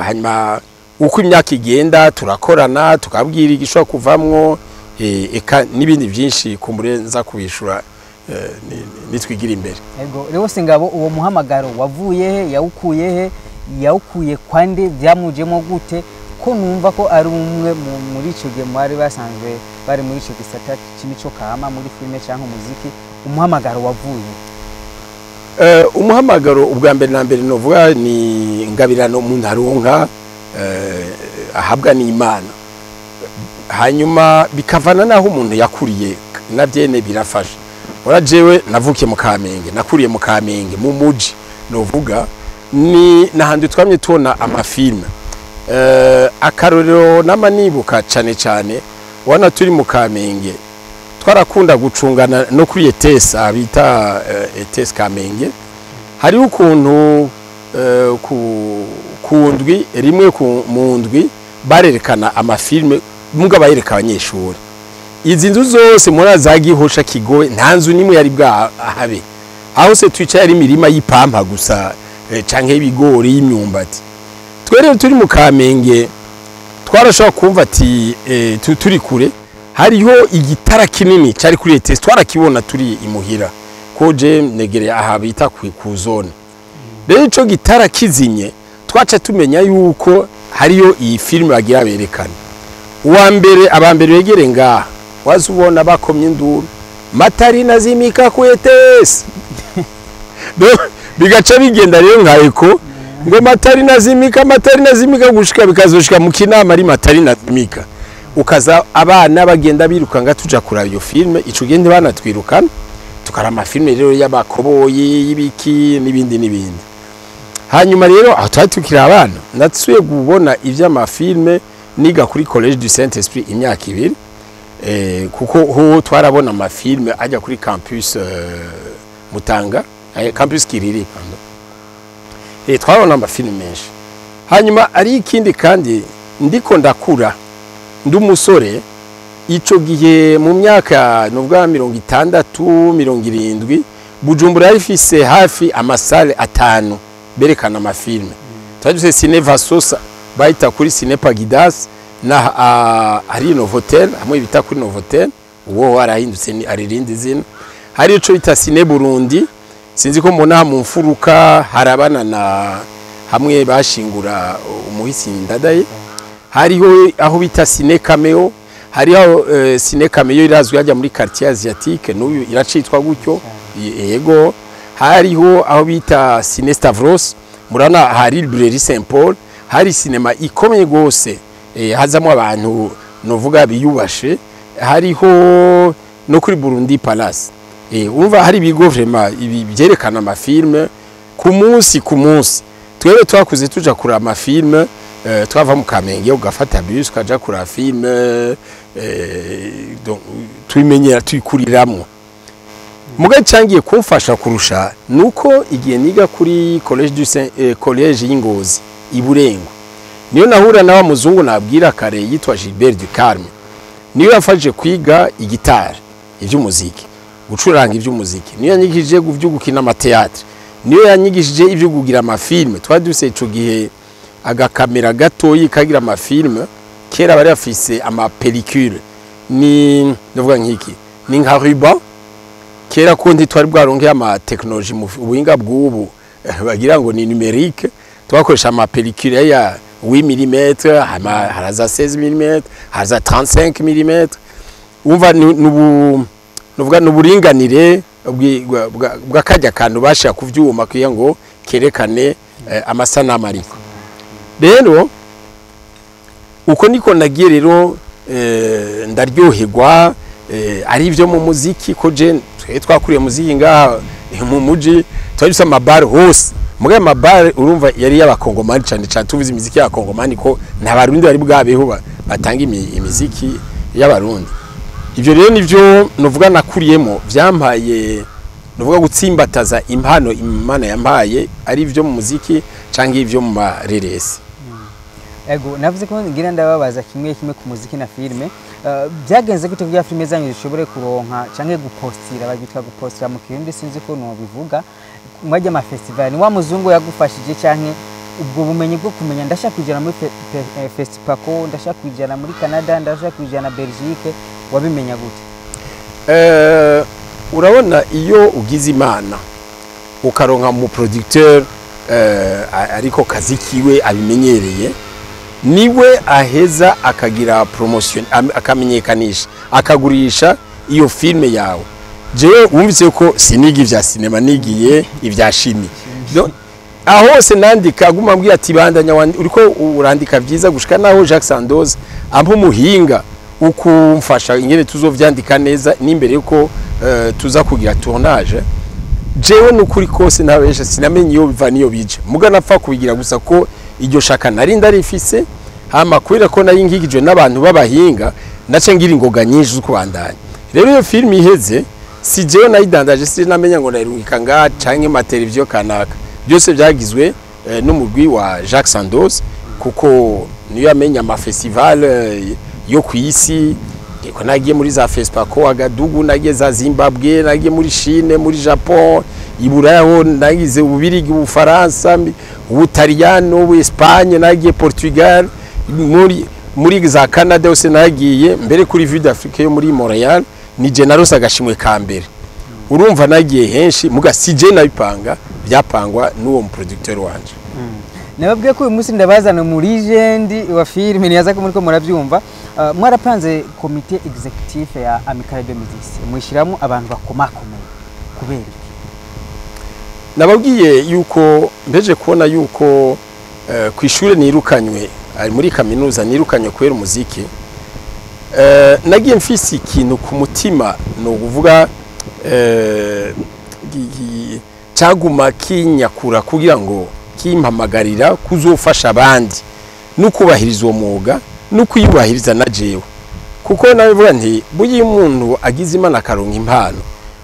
A: Hanyuma uko imyaka igenda turakorana, tukabwira igishobora kuvamwo, eka n'ibindi byinshi kumbure nza kubishura nitwigira imbere.
B: Ego, Leos Ngabo, uwo muhamagaro wavuye he? Yawukuye he? Yawukuye kwande? Byamujemo gute, ko numva ko ari umwe muri ico gihe mwari basanzwe bari muri ico gisata c'imico kama, muri filime cyangwa umuziki? Umuhamagaro wavuye?
A: Umuhamagaro ubwa mbere na mbere novuga ni ingabirano umuntu aronka, ahabwa n'Imana, hanyuma bikavana naho umuntu yakuriye, navyene birafasha. Ora jewe navukiye mu Kamenge, nakuriye mu Kamenge, mu muji novuga ni nahandu twamye tubona amafilme. Akarorero nama nibuka cane cane, wana turi mu Kamenge twarakunda gucungana no kuri ETS, bita ETS Kamenge. Hariho ukuntu ku ndwi rimwe, ku mu ndwi barerekana amafilme, muga bayereka abanyeshuri. Izi nzu zose muri za Gihosha, Kigobe, nta nzu nimwe yari bwahabe. Aho se twicaye ari imirima y'ipampa gusa, canke y'ibigori, y'imyumbati. Twe rero turi mu Kamenge twarashobora kumva ati turi kure hariho igitara kinini cari kuri ETS, twarakibona turi imuhira, ko je negereye aha bita ku zone. Rero ico gitara kizimye twaca tumenya yuko hariyo iyi filime bagira berekana. Uwa mbere, abambere begere ngaha, waza ubona bakomye induru: "Matara inazimika ku ETS." Bigaca bigenda rero nka eko ngo "Matara inazimika, matara inazimika", gushika bikazoshika mu Kinama ari "Matara inazimika". Ukaza abana bagenda birukanga tuja kuraba iyo filme. Ico gihe ntibanatwirukana, tukara amafilme rero y'abakoboyi, y'ibiki n'ibindi n'ibindi. Hanyuma rero aho twari tukiri abana, natsuye kubona ivy'amafilme niga kuri Collège du Saint Esprit imyaka 2, kuko ho twarabona amafilme ajya kuri campus Mutanga, campus Kiriri, pardon. Twarabona amafilme menshi. Hanyuma ari ikindi kandi, ndiko ndakura ndi umusore, ico gihe mu myaka nubwa 60, 70, Bujumbura yari ifise hafi amasale 5 berekana amafilme. Twari dufise Ciné Vasosa, bayita kuri Ciné Pagidas, na hari Novotel, hamwe bita kuri Novotel, uwo warahindutse ni ari irindi zina. Hari ico bita Ciné Burundi, sinzi ko mbona mu mfuruka harabana na hamwe bashingura umuhisi Ndadaye. Hariho aho bita Ciné Cameo. Hariho Ciné Cameo irazwi hajya muri quartier asiatique, n'uyu iracitwa gutyo. Yego, hariho aho bita Ciné Stavros, murana hari Librairie Saint Paul, hari sinema ikomeye gose, hazamo abantu novuga biyubashe. Hariho no kuri Burundi Palace. Urumva hari ibigo vraiment ibi byerekana amafilme ku munsi ku munsi. Twebwe twakuze tuja kuraba amafilme, twava mu Kamenge ugafata bus ukaja kuraba filme. Donc tubimenyera, tuyikuriramwo. Muga cyangiye kumfasha kurusha nuko igihe niga kuri Collège du Saint, Collège y'Ingozi Iburengo, niyo nahura na wa muzungu nabwira kare yitwa Gilbert du Carme, niyo yafashije kwiga igitari. ivy'umuziki, gucuranga ivy'umuziki, niyo yanyigishije ivyo gukina ama théâtre, niyo yanyigishije ivyo kugira ama films. Twari dufise ico gihe agakamera gatoyi kagira ama films. Kera bari bafise ama pellicule, ni ndavuga nk'iki, ni nka ruban. Kera ko ntitwari bwaronke ama technologie mu buhinga bw'ubu, bagira ngo ni numérique. Twakoresha ama pellicule ya 8 mm, hama haraza 16 mm, haraza 35 mm. Umva, nubu nuvuga nuburinganire bw'akajya kantu bashira ku vyuma kugira ngo kerekane amasanamu. Ariko rero uko niko nagiye rero, ndaryoherwa, ari ibyo mu muziki, ko je twe twakuriye muziki ngaha mu muji, twari dufise amabare hose. Mugaye amabare urumva yari y'abakongomani cyane cyane, tuvuze imiziki y'abakongomani, ko nta Barundi bari bwabeho batanga imiziki y'Abarundi. Ibyo rero nivyo nuvuga nakuriyemo, vyampaye nuvuga gutsimbataza impano Imana yampaye, ari ivyo mu muziki canke ivyo mu mareresi.
B: Ego, navuze ko ngira ndababaza kimwe kimwe ku muziki na filme. Byagenze gute kugira filme zanyu zishobore kuronka canke gupostira, bagitwa gupostira mu Kirundi, sinzi ko no bivuga, mwajya ama festival? Ni wa muzungu yagufashije, canke ubwo bumenyi bwo kumenya ndashaka kwijana muri Festipaco, ndashaka kwijana muri Canada, ndashaka kwijana Belgique, wabimenya gute?
A: Urabona, iyo ugize Imana ukaronka mu producteur, ariko kazi kiwe abimenyereye, niwe aheza akagira promotion, akamenyekanisha, akagurisha iyo filme yawe. Jewe wumvise ko siniga ivya cinéma, nigiye ivya chimie. Donc, aho hose nandika aguma ambwira ati: "Bandanya, uriko urandika vyiza", gushika naho Jacques Sandoz ampa umuhinga ukumfasha ingene tuzovyandika neza n'imbere yuko tuza kugira tournage. Jewe nukuri kose ntabesha, sinamenye iyo biva niyo bija, muga napfa kubigira gusa ko iryo shaka nari ndarifise. Hama kubera ko nari nkikijwe n'abantu b'abahinga, nace ngira ingoga nyinshi zo kubandanya. Rero iyo film iheze, si jewe nayidandaje, sinamenya ngo nayirungika nga canke ma televiziyo kanaka. Byose byagizwe n'umugwi wa Jacques Sandoz, kuko niyo yamenya ama festival yo ku isi. Ko nagiye muri za Fespaco Ouagadougou, nagiye za Zimbabwe, nagiye muri Chine, muri Japon, i Buraya ho nagize Ububirigi, Ubufaransa, Ubutaliyano, Espagne, nagiye Portugal, muri za Canada hose nagiye, mbere kuri Vue d'Afrique yo muri Montreal ni je narose agashimwe ka mbere. Urumva nagiye henshi, muga si je nabipanga, byapangwa n'uwo mu producteur wanje.
B: Nababwiye ko uyu munsi ndabazana mu legend wa filime, niyaza ko muriko murabyumva. Mwarapanze comité exécutif ya Amicale de Musiciens, mwishyiramo abantu bakomakomeye, kubera iki?
A: Nababwiye yuko mbeje kubona yuko ku ishure nirukanywe, ari muri kaminuza nirukanywe kubera umuziki. Nagiye mfise ikintu ku mutima, ni ukuvuga caguma kinyakura kugira ngo kimpamagarira kuzofasha abandi no kubahiriza uwo mwuga no kwiyubahiriza na jewe, kuko nabivuga nti burya iyo umuntu agize Imana akaronka impano,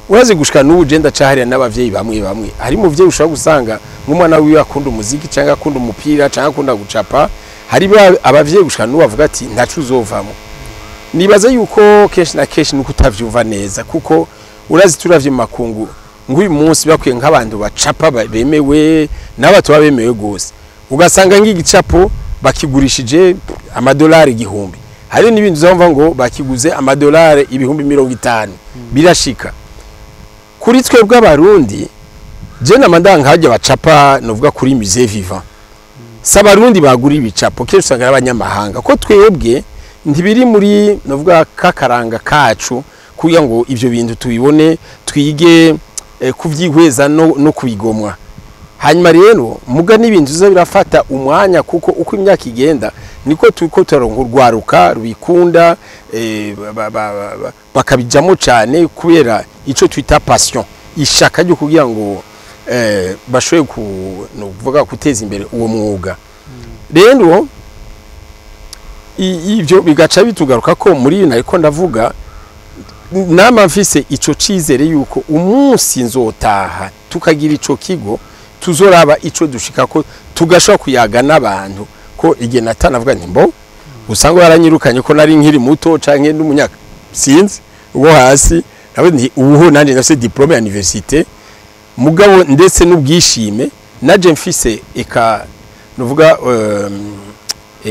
A: urazi gushika n'ubu je ndacaharira n'abavyeyi bamwe bamwe. Hari umuvyeyi ushobora gusanga nk'umwana wiwe akunda umuziki cyangwa akunda umupira cyangwa akunda gucapa, hari abavyeyi gushika n'ubu bavuga ati: "Ntaco uzovamo." Nibaza yuko kenshi na kenshi nuko utavyumva neza, kuko urazi turavye mu makungu, nk'uyu munsi bakwiye nk'abantu bacapa bemewe n'abato bemewe gose, ugasanga nk'igicapo bakigurishije amadolari 1000, hari n'ibindi uzumva ngo bakiguze amadolari 50,000. Birashika kuri twebwe Abarundi. Je namanda nkajya bacapa, novuga kuri musée vivant, si Abarundi bagura ibicapo, kenshi usanga ari abanyamahanga, ko twebwe ntibiri muri novuga kakaranga kacu kugira ngo ivyo bintu tubibone, twige kuvyihweza no kubigomwa. Hanyuma rero muga n'ibintu biza birafata umwanya, kuko uko imyaka igenda niko turiko turaronka urwaruka rubikunda, bakabijamo cyane kubera ico twita passion, ishaka ryo kugira ngo bashobore ku no kuvuga guteza imbere uwo mwuga. Rero ivyo bigaca bitugaruka ko muri ibi nariko ndavuga, nama mfise ico cizere yuko umunsi nzotaha tukagira ico kigo, tuzoraba ico dushika ko tugashobora kuyaga n'abantu, ko igihe natanavuga nti mbo usanga waranyirukanye ko nari nkiri muto canke n'umunyaka sinzi uwo hasi. Nawe nti ubuho nanje ndafise diplôme ya université, mugabo ndetse n'ubwishime naje mfise, eka nuvuga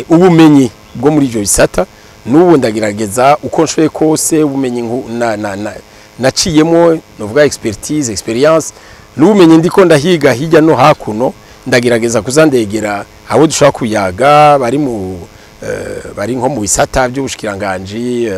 A: ubumenyi bwo muri ivyo bisata. N'ubu ndagerageza uko nshoboye kose, ubumenyi na naciyemo, nuvuga expertise, expérience, n'ubumenyi ndiko ndahiga hirya no hakuno, ndagerageza kuzandegera abo dushobora kuyaga bari mu bari nko mu bisata by'ubushikiranganji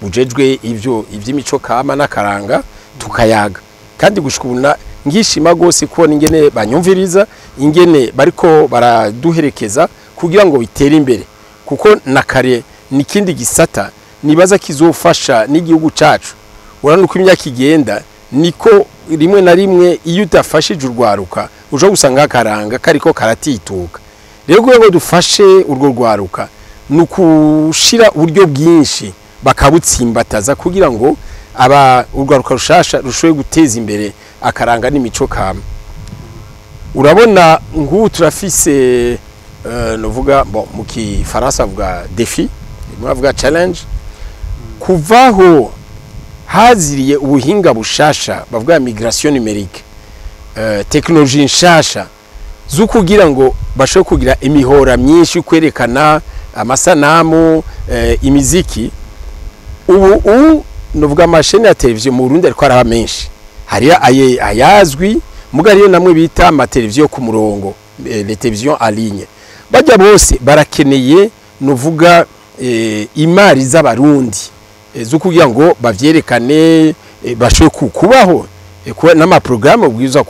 A: bujejwe ivyo ivy'imico kama n'akaranga, tukayaga. Kandi gushika ubu ngishima gose kubona ingene banyumviriza, ingene bariko baraduherekeza kugira ngo bitere imbere, kuko na kare nikindi gisata nibaza kizofasha n'igihugu cacu. Urabona uko imyaka igenda, niko rimwe na rimwe iyo udafashije urwaruka ushobora gusanga akaranga kariko karatituka. Rero kugira ngo dufashe urwo rwaruka ni ukushira uburyo bwinshi bakabutsimbataza, kugira ngo aba urwaruka rushasha rushoboye guteza imbere akaranga n'imico kama. Urabona nk'ubu turafise novuga, bon, mu kifaransa avuga défi, rimwe bavuga challenge. Kuvaho haziriye ubuhinga bushasha bavuga migration numérique, technologie nshasha zo kugira ngo bashobore kugira imihora myinshi yo kwerekana amasanamu, imiziki. Ubu novuga ama chaînes ya televiziyo mu Burundi ariko araba menshi. Hari ayazwi, muga ariyo namwe bita amateleviziyo ku murongo, les télévisions en ligne. Bajya bose barakeneye nuvuga imari z'abarundi zo kugira ngo bavyerekane, bashobore kubaho, kuba n'amaprogrammes ubwiza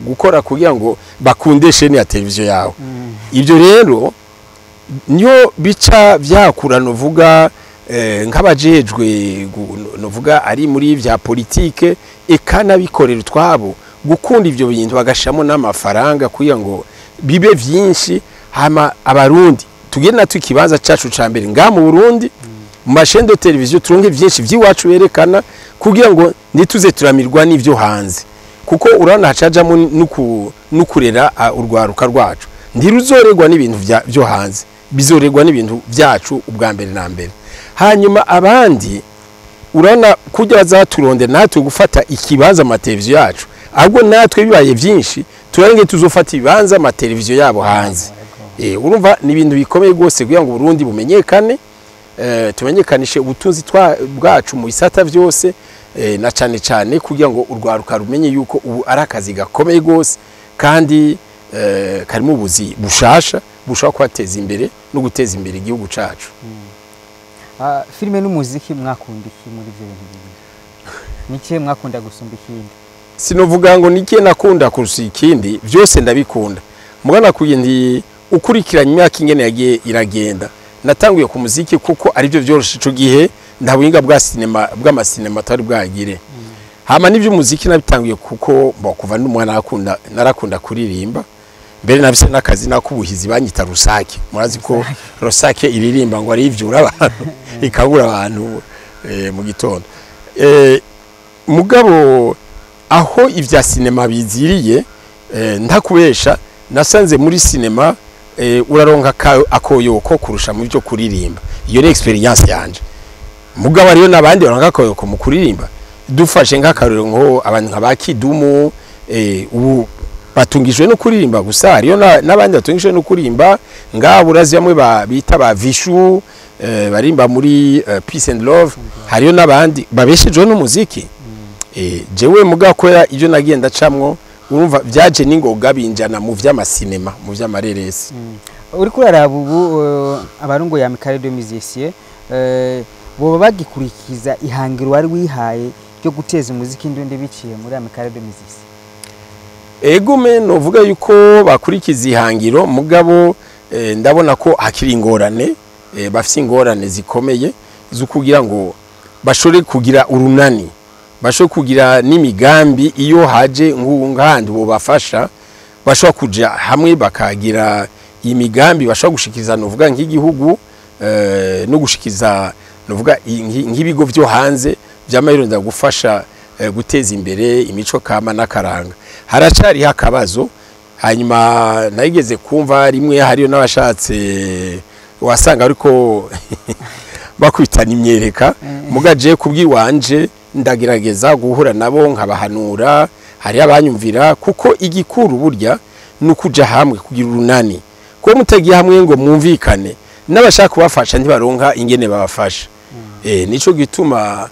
A: gukora kugira ngo bakunde chaîne ya televiziyo yawe. Ibyo rero niyo bica vyakura novuga nk'abajejwe novuga ari muri vya politike, eka n'abikorera utwabo, gukunda ivyo bintu bagashamo n'amafaranga kugira ngo bibe vyinshi, hama abarundi tugende natwe ikibanza cacu ca mbere ngaha mu Burundi mu ma chaînes de télévision, turonke vyinshi vy'iwacu berekana kugira ngo ntituze turamirwa n'ivyo hanze. Kuko urabona hacajamo n'ukurera urwaruka rwacu, ntiruzoregwa n'ibintu vyo hanze, bizoregwa n'ibintu vyacu ubwa mbere na mbere. Hanyuma abandi urabona kujya bazaturondera natwe gufata ikibanza mu mateleviziyo yacu, ahubwo natwe bibaye byinshi turarenge tuzofata ibibanza amateleviziyo yabo hanze. Urumva ni ibintu bikomeye rwose kugira ngo Burundi bumenyekane, tumenyekanishe ubutunzi bwacu mu bisata byose, na cane cane kugira ngo urwaruka rumenye yuko ubu ari akazi gakomeye rwose kandi karimo ubuzi bushasha bushobora kubateza imbere no guteza imbere igihugu cacu.
B: Filime n'umuziki, mwakunda iki muri ibyo bintu bibiri? Ni ikihe mwakunda gusumba ikindi?
A: Sinovuga ngo niki nakunda kurusha ikindi, byose ndabikunda. Mugana kuye ndi ukurikiranye imyaka ingene yagiye iragenda, natanguye ku muziki kuko aribyo byoroshe ico gihe, nta buhinga bwa sinema, bw'amasinema atari bwagire. Hama n'ivy'umuziki nabitanguye kuko bo kuva n'umwana narakunda kuririmba. Mbere nafise n'akazi nakubuhizi banyita Rusake. Murazi ko Rusake iririmba ngo arivyura abantu, ikabura abantu mu gitondo. Mugabo aho ivya sinema biziriye, ntakubesha, nasanze muri sinema uraronka akoyoko kurusha mu byo kuririmba. Iyo ni expérience yanje. Mugabo ariyo nabandi baronka akoyoko mu kuririmba. Dufashe nk'akarorero nko abantu nka ba Kidumu, ubu batungijwe no kuririmba gusa. Hariyo n'abandi batungijwe no kuririmba ngabo, urazi bamwe bita ba Vishu, barimba muri Peace and Love. Hariyo n'abandi babeshejwe n'umuziki. Jewe muga kwera ibyo nagiye ndacamwo, urumva byaje n'ingoga binjana mu vy'amasinema, mu vy'amareresi.
B: Uriko uraraba ubu abarongoye Amicale de Musiciens boba bagikurikiza ihangiro wari wihaye ryo guteza umuziki ndundi biciye muri Amicale de Musiciens?
A: Egume novuga yuko bakurikiza ihangiro, mugabo ndabona ko hakiri ingorane, bafise ingorane zikomeye zo kugira ngo bashobore kugira urunani, bashobore kugira n'imigambi. Iyo haje nk'ahandi bobafasha, bashobora kuja hamwe bakagira imigambi bashobora gushikiriza novuga nk'igihugu, no gushikiza novuga nk'ibigo vyo hanze vy'amayironda gufasha guteza imbere imico kama n'akaranga. Haracariho akabazo. Hanyuma nayigeze kumva rimwe hariyo n'abashatse wasanga ariko bakwitana imyereka, muga je kubwiwanje. Ndagerageza guhura nabo, nkabahanura. Hari abanyumvira, kuko igikuru burya ni ukuja hamwe, kugira urunani, kuko mutagiye hamwe ngo mwumvikane, n'abashaka kubafasha ntibaronka ingene babafasha. Nico gituma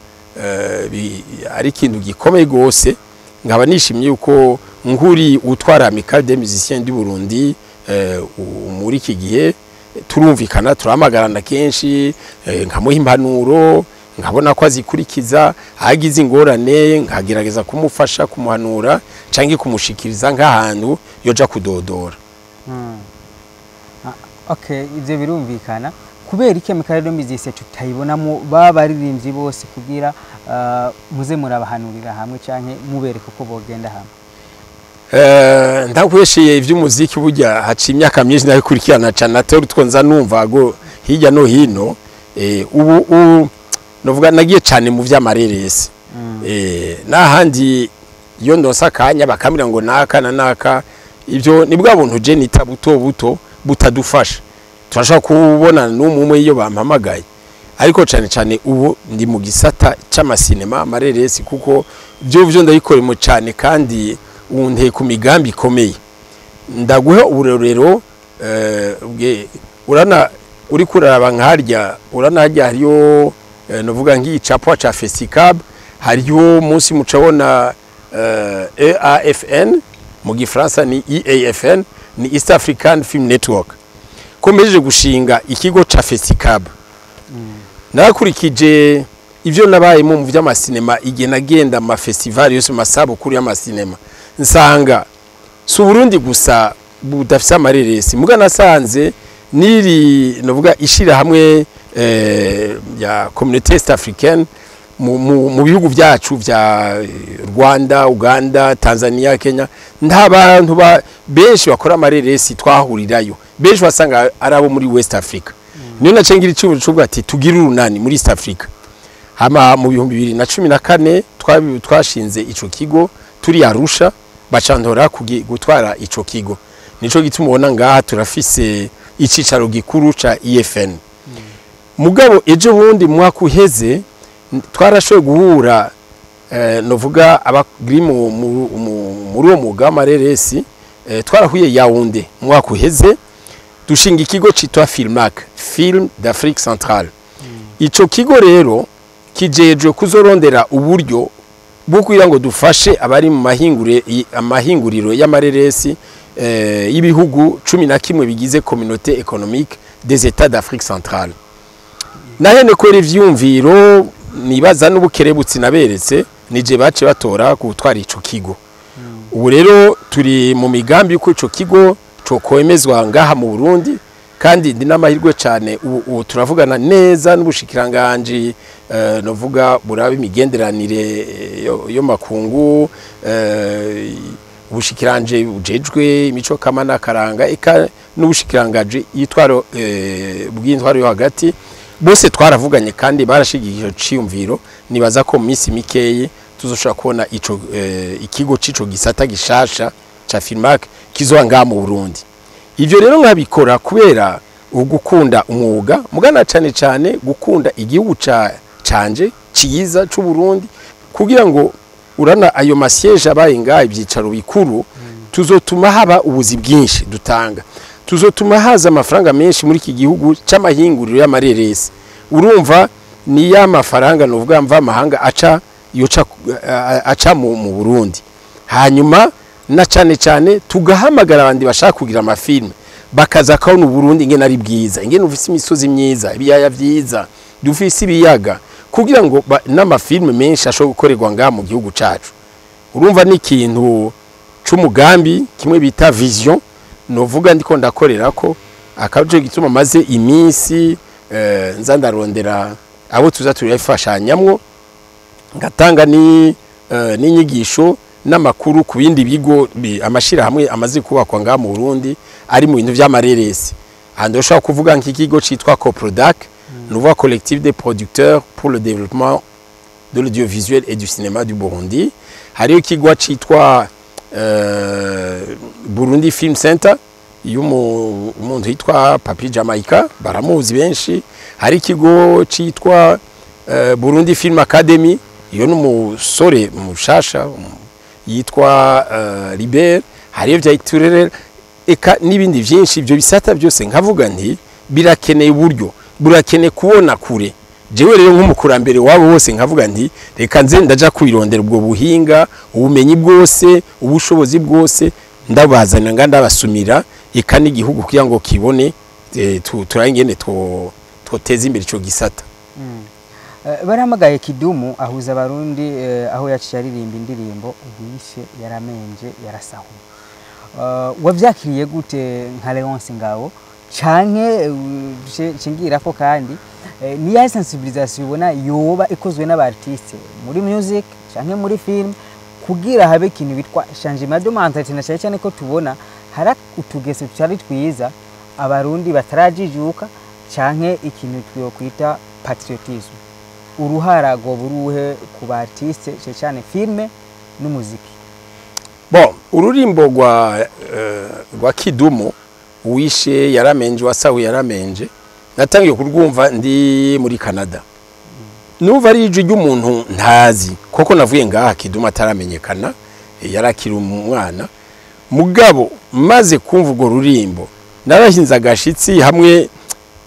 A: ari ikintu gikomeye gose. Nkaba nishimye yuko nkuri utwara Amicale des Musiciens du Burundi muri iki gihe turumvikana, turahamagarana kenshi, nkamuha impanuro, nkabona ko azikurikiza. Agize ingorane, nkagerageza kumufasha, kumuhanura canke kumushikiriza nk'ahantu yoja kudodora.
B: Okay, ivyo birumvikana. Kubera iki Amicale des Musiciens tutayibonamo baba baririmbyi bose, kugira muze murabahanurira hamwe canke mubereka uko bogenda hamwe?
A: Ndakweshiye, ivy'umuziki burya haca imyaka myinshi ndabikurikirana cane, atari utwo nza numva go hirya no hino. Ubu novuga nagiye cane mu vy'amareresi, n'ahandi iyo ndonsa akanya bakambwira ngo naka na naka. Ibyo ni bwa buntu je nita buto buto butadufasha. Turashobora kubona n'umwe iyo bampamagaye, ariko cane cane ubu ndi mu gisata c'amasinema, amareresi, kuko byo ndabikoremo cane, kandi ubu nteye ku migambi ikomeye. Ndaguha uburorero. Urana uri kuraraba nkarya, urana harya hariyo novuga nk'icapwa ca Festicab, hariyo munsi mucabona EAFN, mu gifaransa ni EAFN, ni East African Film Network. Ko mpejeje gushinga ikigo ca Festicab, narakurikije ivyo nabayemo mu vy'amasinema igihe nagenda mu mafestival yose, mu masabukuru y'amasinema, nsanga si Uburundi gusa budafise amareresi, muga nasanze niri novuga ishirahamwe ya Communauté Est Africaine mu bihugu byacu vya Rwanda, Uganda, Tanzania, Kenya, nta bantu benshi bakora amareresi twahurirayo. Benshi wasanga ari abo muri West Africa. Niyo nacengira icumbi cuvuga ati tugire urunani muri East Africa. Hama mu 2014 twashinze ico kigo turi Arusha, bacantora gutwara ico kigo. Nico gituma ubona ngaha turafise icicaro gikuru ca EFN. Mugabo ejo bundi, mu mwaka uheze, twarashoboye guhura, novuga abari muri uwo mwuga w'amareresi, twarahuye Yaounde mu mwaka uheze, dushinga ikigo citwa Filmac, Film d'Afrique Centrale. Ico kigo rero kijejwe kuzorondera uburyo bwo kugira ngo dufashe abari mu amahinguriro y'amareresi y'ibihugu 11 bigize Communauté économique des États d'Afrique centrale. Nahene kwera ivyumviro nibaza n'ubukerebutsi naberetse, nije bace batora gutwara ico kigo. Ubu rero turi mu migambi yuko ico kigo cokwemezwa ngaha mu Burundi, kandi ndi n'amahirwe cyane, ubu turavugana neza n'ubushikiranganji novuga buraba imigenderanire yo makungu, ubushikiranje bujejwe imico kama n'akaranga, eka n'ubushikirangaje yitwaro bw'intwaro yo hagati. Bose twaravuganye kandi barashigikiye ico ciyumviro. Nibaza ko mu minsi mikeyi tuzoshobora kubona ico ikigo c'ico gisata gishasha ca Filmac kizoba ngaha mu Burundi. Ivyo rero nkabikora kubera ugukunda umwuga, mugana cane cane gukunda igihugu ca canje ciza c'u Burundi, kugira ngo urana ayo ma sièges abaye ngaha, ivyicaro bikuru, tuzotuma haba ubuzi bwinshi dutanga, tuzotuma haza amafaranga menshi muri iki gihugu c'amahinguriro y'amareresi. Urumva ni ya mafaranga novuga mva amahanga aca yoca aca mu Burundi. Hanyuma na cane cane tugahamagara abandi bashaka kugira amafilme, bakaza kabona Uburundi ingene ari bwiza, ingene ufise imisozi myiza, ibiyaya vyiza, dufise ibiyaga, kugira ngo n'amafilme menshi ashobore gukorerwa ngaha mu gihugu cacu. Urumva ni ikintu c'umugambi kimwe bita vision, novuga ndiko ndakorera ko akaje gituma maze iminsi nza ndarondera abo tuza turifashanyamwo, ngatanga ni n'inyigisho n'amakuru ku bindi bigo, amashirahamwe amaze kubakwa ngaha mu Burundi ari mu bintu vy'amareresi. Aha ndashobora kuvuga nk'ikigo citwa Coprodac, nouveau Collectif des producteurs pour le développement de l'audiovisuel et du cinéma du Burundi. Hariho ikigo citwa Burundi Film Center y'umuntu yitwa Papi Jamaica, baramuzi benshi. Hari ikigo citwa Burundi Film Academy. Iyo n'umusore mushasha yitwa Libert, hariyo vya iturere, eka n'ibindi vyinshi. Ibyo bisata byose nkavuga nti birakeneye uburyo, burakeneye kubona kure. Jewe rero nk'umukurambere wabo bose nkavuga nti reka nze ndaja kwirondera ubwo buhinga, ubumenyi bwose, ubushobozi bwose, ndabazana nga ndabasumira, eka n'igihugu kugira ngo kibone turabe ingene twoteza imbere ico gisata.
B: Barahamagaye Kidumu ahuza Abarundi, aho yaciye aririmba indirimbo "Uwishe yaramenje yarasahuye". Wavyakiriye gute nka Leonce Ngabo, canke cingira ko kandi ni ya sensibilisation ubona yoba ikozwe n'aba artiste muri music canke muri film kugira habe ikintu bitwa changement de mentalité, na cyane cyane ko tubona hari utugeso tutari twiza, Abarundi batarajijuka, canke ikintu twokwita patriotisme? Uruhara rwoba uruhe ku ba artiste, cyane cyane filme n'umuziki?
A: Bon, ururimbo rwa Kidumu "Uwishe yaramenje wasahuye yaramenje" natangiye kurwumva ndi muri Canada. Numva ari ijwi ry'umuntu ntazi, koko navuye ngaha Kidumu ataramenyekana, yarakiri umwana. Mugabo maze kumva urwo rurimbo narahinze agashitsi hamwe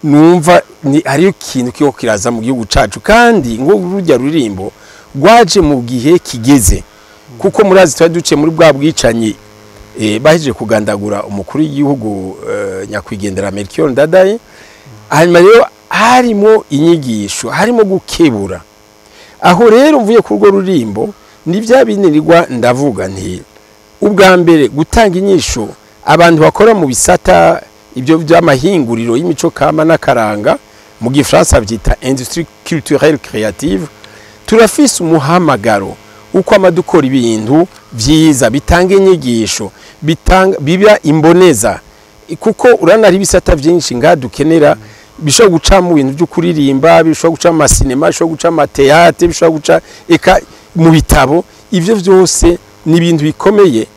A: numva ni hariyo ikintu kiho kiraza mu gihugu cacu, kandi ngo rujya rurimbo rwaje mu gihe kigeze, kuko murazi twari duciye muri bwa bwicanyi, bahejeje kugandagura umukuru w'igihugu, nyakwigendera Melchior Ndadaye. Hanyuma rero harimo inyigisho, harimo gukebura. Aho rero mvuye kuri urwo rurimbo ni bya binirwa ndavuga nti ubwa mbere gutanga inyisho abantu bakora mu bisata ibyo by'amahinguriro y'imico kama n'akaranga, mu gifaransa byita industrie culturelle créative, turafise umuhamagaro uko amadukora ibintu vyiza bitanga inyigisho, bitanga biba imboneza, kuko urana ari ibisata byinshi nga dukenera bishobora guca mu bintu byo kuririmba, bishobora guca mu masinema, bishobora guca mu ma théâtre, bishobora guca eka mu bitabo. Ivyo vyose ni ibintu bikomeye,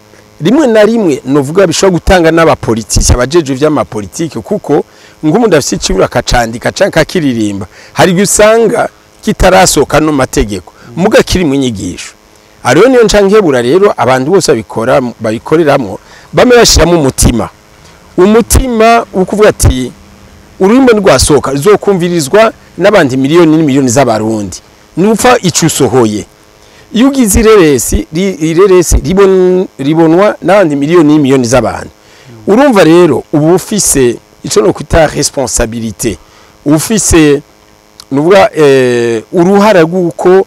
A: rimwe na rimwe novuga bishobora gutanga n'abapolitiki, abajejwe vy'amapolitike, kuko nk'umuntu afise icibura akacandika canke akakiririmba, hari igihe usanga kitarasohoka no mategeko muga kiri mu nyigisho. Ariyo niyo nca nkebura rero abantu bose babikora, babikoreramwo, bame bashiramo umutima wo kuvuga ati ururimi rwasohoka ruzokumvirizwa n'abandi miliyoni n'imiliyoni z'Abarundi, nupfa ico usohoye. Iyo ugize ireresi, ireresi ribonwa n'abandi miliyoni n'imiliyoni z'abantu. Urumva rero uba ufise ico no kwita responsabilité, ufise nuvuga uruhara rw'uko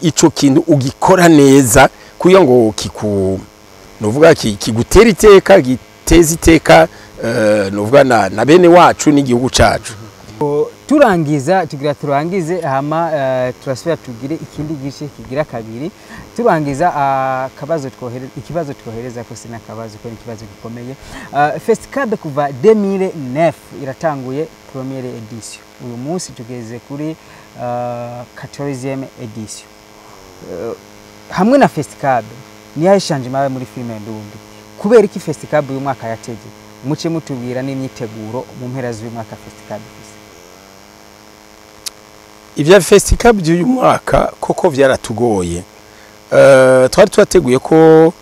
A: ico kintu ugikora neza kugira ngo kiku nuvuga kigutera iteka, giteza iteka nuvuga na bene wacu n'igihugu cacu.
B: Turangiza, tugira turangize, hama turasubira tugire ikindi gice kigira kabiri. Turangiza, akabazo twohereza, ikibazo twohereza ko sina kabazo ko ni ikibazo gikomeye. Festicab kuva 2009 iratanguye première édition, uyu munsi tugeze kuri 14e édition. Hamwe na Festicab ni yahe changement muri filime ndundi? Kubera iki Festicab uyu mwaka yatege? Muce mutubwira n'imyiteguro mu mpera z'uyu mwaka Festicab ifise.
A: Ivya Festicab by'uyu mwaka koko vyaratugoye. Twari twateguye ko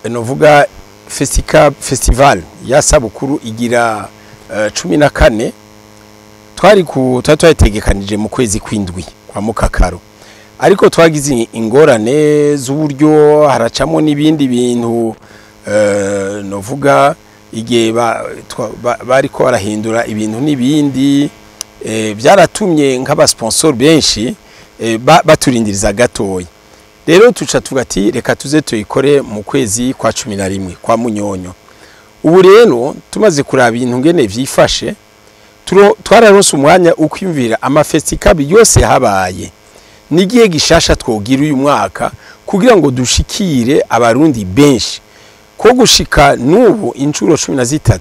A: novuga Festicab festival ya sabukuru igira 14, twari twategekanije mu kwezi kwindwi kwa mukakaro, ariko twagize ingorane z'uburyo, haracamo n'ibindi bintu, novuga igihe bariko barahindura ibintu n'ibindi, byaratumye nk'abasponsor benshi baturindiriza gatoya. Rero tuca tuvuga ati reka tuze tuyikore mu kwezi kwa 11 kwa munyonyo. Ubu rero tumaze kuraba ibintu ngene vyifashe, twararonse umwanya ukwiyumvira amafesticab yose habaye n'igihe gishasha twogira uyu mwaka kugira ngo dushikire Abarundi benshi, ko gushika n'ubu inshuro 13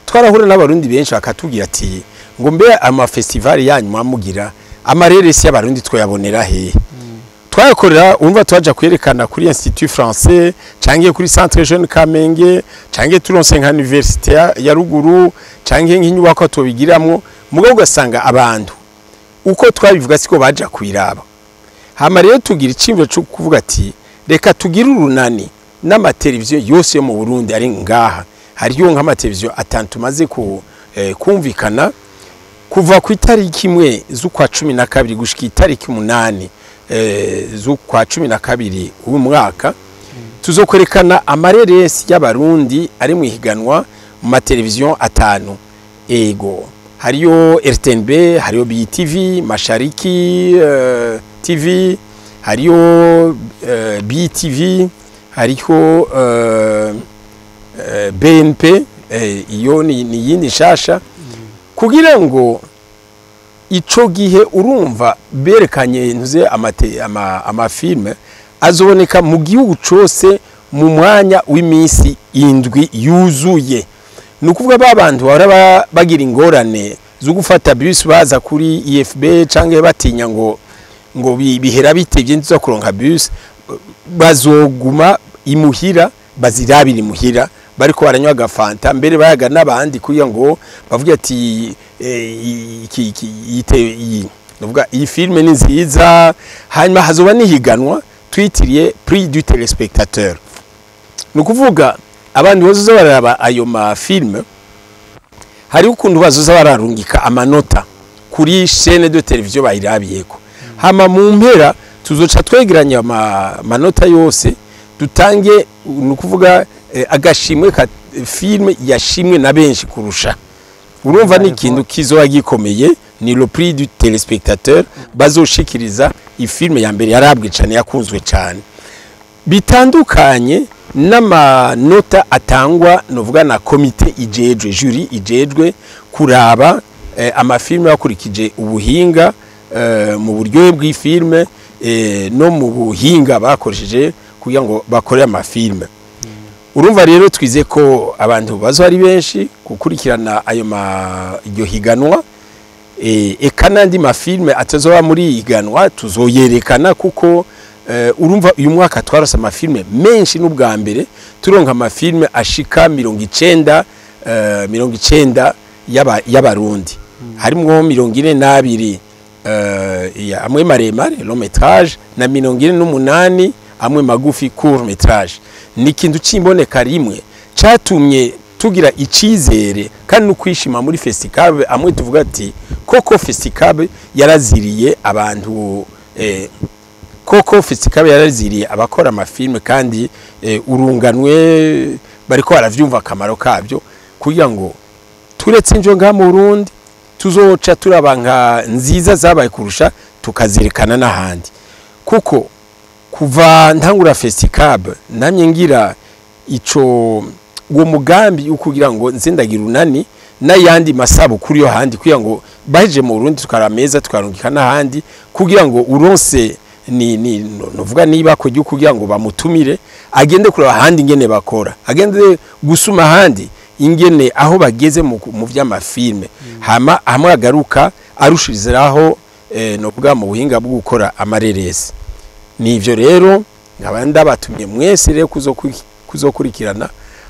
A: twarahura n'Abarundi benshi bakatubwira ati ngo mbe amafestival yanyu mwamugira amareresi y'Abarundi twayabonera hehe? Twayakorera, umva, twaja kwerekana kuri Institut Français canke kuri Centre Jeune Kamenge canke turonse nka université ya ruguru canke nk'inyubako tubigiramwo, mugabo ugasanga abantu uko twabivuga siko baja kwiraba. Hama rero tugira iciyumviro cyo kuvuga ati reka tugire urunani n'amateleviziyo yose yo mu Burundi ari ngaha. Hariyo nk'amateleviziyo atanu tumaze kumvikana kuva ku itariki 1 z'ukwa 12 gushika itariki 8 z'ukwa 12 uyu mwaka, tuzokwerekana amareresi y'abarundi ari mu ihiganwa mu mateleviziyo atanu. Ego, hariyo RTNB, hariyo BTV, Mashariki TV, hariyo BTV, hariho BNP, iyo ni yindi nshasha. Kugira ngo ico gihe urumva berekanye ntuze amafilme azoboneka mu gihugu cose mu mwanya w'iminsi 7 yuzuye. Ni ukuvuga ba bantu bahora bagira ingorane zo gufata bus baza kuri IFB canke batinya ngo bihera bitevye ntizo kuronka bus, bazoguma imuhira bazirabira imuhira bariko baranywa agafanta, mbere bayaga n'abandi kugira ngo bavuge ati iyi filme ni nziza. Hanyuma hazoba nihiganwa twitiriye prix du téléspectateur. Ni ukuvuga abantu bazoza bararaba ayo ma filme, hari ukuntu bazoza bararungika amanota kuri chaîne de télévision bayirabiyeko. Hama mu mpera tuzoca twegeranya amanota yose dutange, ni ukuvuga agashimwe ka filme yashimwe na benshi kurusha. Urumva ni ikintu kizoba gikomeye, ni le prix du téléspectateur bazoshikiriza ifilme ya mbere yarabwe cyane yakunzwe cyane. Bitandukanye n'amanota atangwa novuga na komite ijejwe, jury ijejwe kuraba amafilme bakurikije ubuhinga mu buryohe bw'ifilme no mu buhinga bakoresheje kugira ngo bakore amafilme. Urumva rero twize ko abantu bazo ari benshi gukurikirana ayo iryo higanwa, eka n'andi mafilme atazoba muri higanwa tuzoyerekana, kuko urumva uyu mwaka twarose amafilme menshi. N'ubwa mbere turonka amafilme ashika 90 y'abarundi, harimwo 42 amwe maremare long métrage na 48 amwe magufi court métrage. Ni ikintu cimboneka rimwe catumye tugira icizere kandi no kwishima muri Festicab, amwe tuvuga ati koko Festicab yaraziriye abantu, koko Festicab yaraziriye abakora amafilme kandi urunganwe bariko baravyumva akamaro kabyo, kugira ngo turetse injo nga mu Burundi tuzoca turaba nka nziza zabaye kurusha tukazerekana n'ahandi. Kuko kuva ntangura Festicab namye ngira ico uwo mugambi ukugira ngo nzendagira unani n'ayandi masabukuru yo handi, kugira ngo baje mu Burundi tukarameza tukarungika n'ahandi, kugira ngo uronse ni novuga niba kujya kugira ngo bamutumire agende kuraba ahandi ingene bakora, agende gusuma ahandi ingene aho bageze mu vy'amafilme, hama hamwe agaruka arushiriziraho novuga mu buhinga bwo gukora amareresi. Nivyo rero nkaba ndabatumye mwese rero kuzokurikirana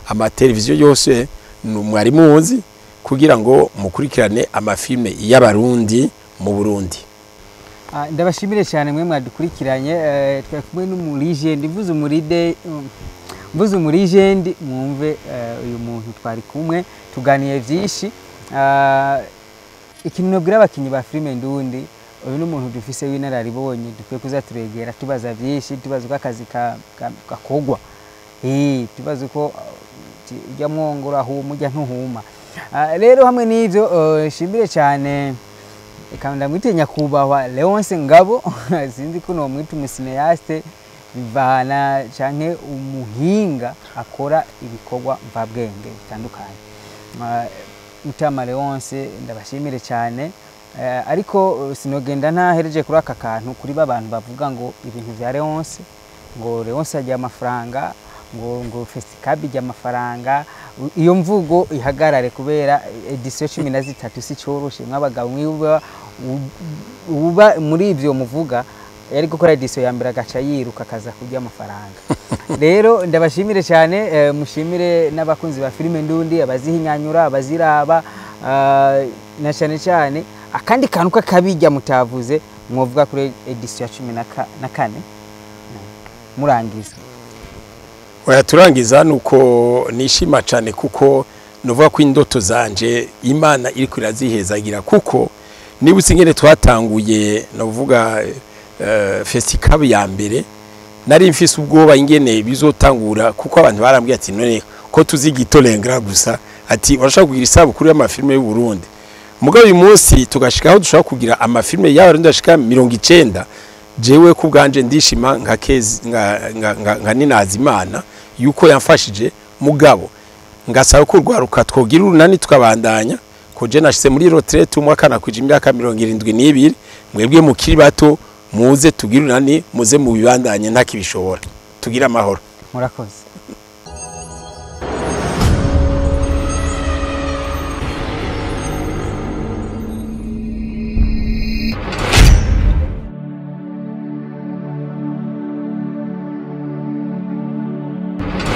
A: amateleviziyo yose mwari muzi, kugira ngo mukurikirane amafilme y'abarundi mu Burundi.
B: Ndabashimire cyane mwe mwadukurikiranye. Twari kumwe n'umulegend, mvuze umuride, mvuze umulegend mwumve uyu muntu twari kumwe tuganiye byinshi. Ikintu nabwira abakinyi ba filime ndundi, uyu ni umuntu dufise w'inararibonye dukwiye kuzaturegera tubaza byinshi, tubaza uko akazi gakogwa, tubaza uko ujya mwongora huma ujya ntuhuma. Rero hamwe n'ivyo nshimire cyane eka ndamwite nyakubahwa Leonce Ngabo, sinzi ko nomwita umucinéaste bivana canke umuhinga akora ibikorwa mvabwenge bitandukanye. Mutama Leonce ndabashimire cyane. Ariko sinogenda ntahereje kuri aka kantu kuri babantu bavuga ngo ibintu vya Leonce, ngo Leonce ajya amafaranga, ngo Festicab ijya amafaranga. Iyo mvugo ihagarare kubera edition 13 si coroshe mw'abagabo mwiba uba muri ivyo muvuga yari gukora edition ya mbere agaca yiruka akaza kurya amafaranga. Rero ndabashimire cyane, mushimire n'abakunzi ba filime ndundi, abazihinyanyura, abaziraba, na cyane cyane akandi kantu kakabijya mutavuze mwovuga kuri édition ya 14 murangiza?
A: Oya, turangiza nuko nishima cyane, kuko nuvuga ko indoto zanje Imana iriko irazihezagira, kuko niba ingene twatanguye, nuvuga festival ya mbere, nari mfise ubwoba ingene bizotangura, kuko abantu barambwiye ati: "None ko tuzi gitolengra gusa?" Ati: "Urashaka kugira isabukuru y'amafilme y'u Burundi?" Mugabo uyu munsi tugashikaho dushobora kugira amafilme y'Abarundi ashika 90. Jewe ku bwanje ndishima nka kezi nka ninaza Imana yuko yamfashije. Mugabo ngasaba ko urwaruka twogira urunani tukabandanya, ko je nashize muri retraite umwaka nakwije imyaka 72. Mwebwe mukiri bato, muze tugire urunani, muze mu bibandanye, ntakibishobora. Tugire amahoro.
B: Murakoze.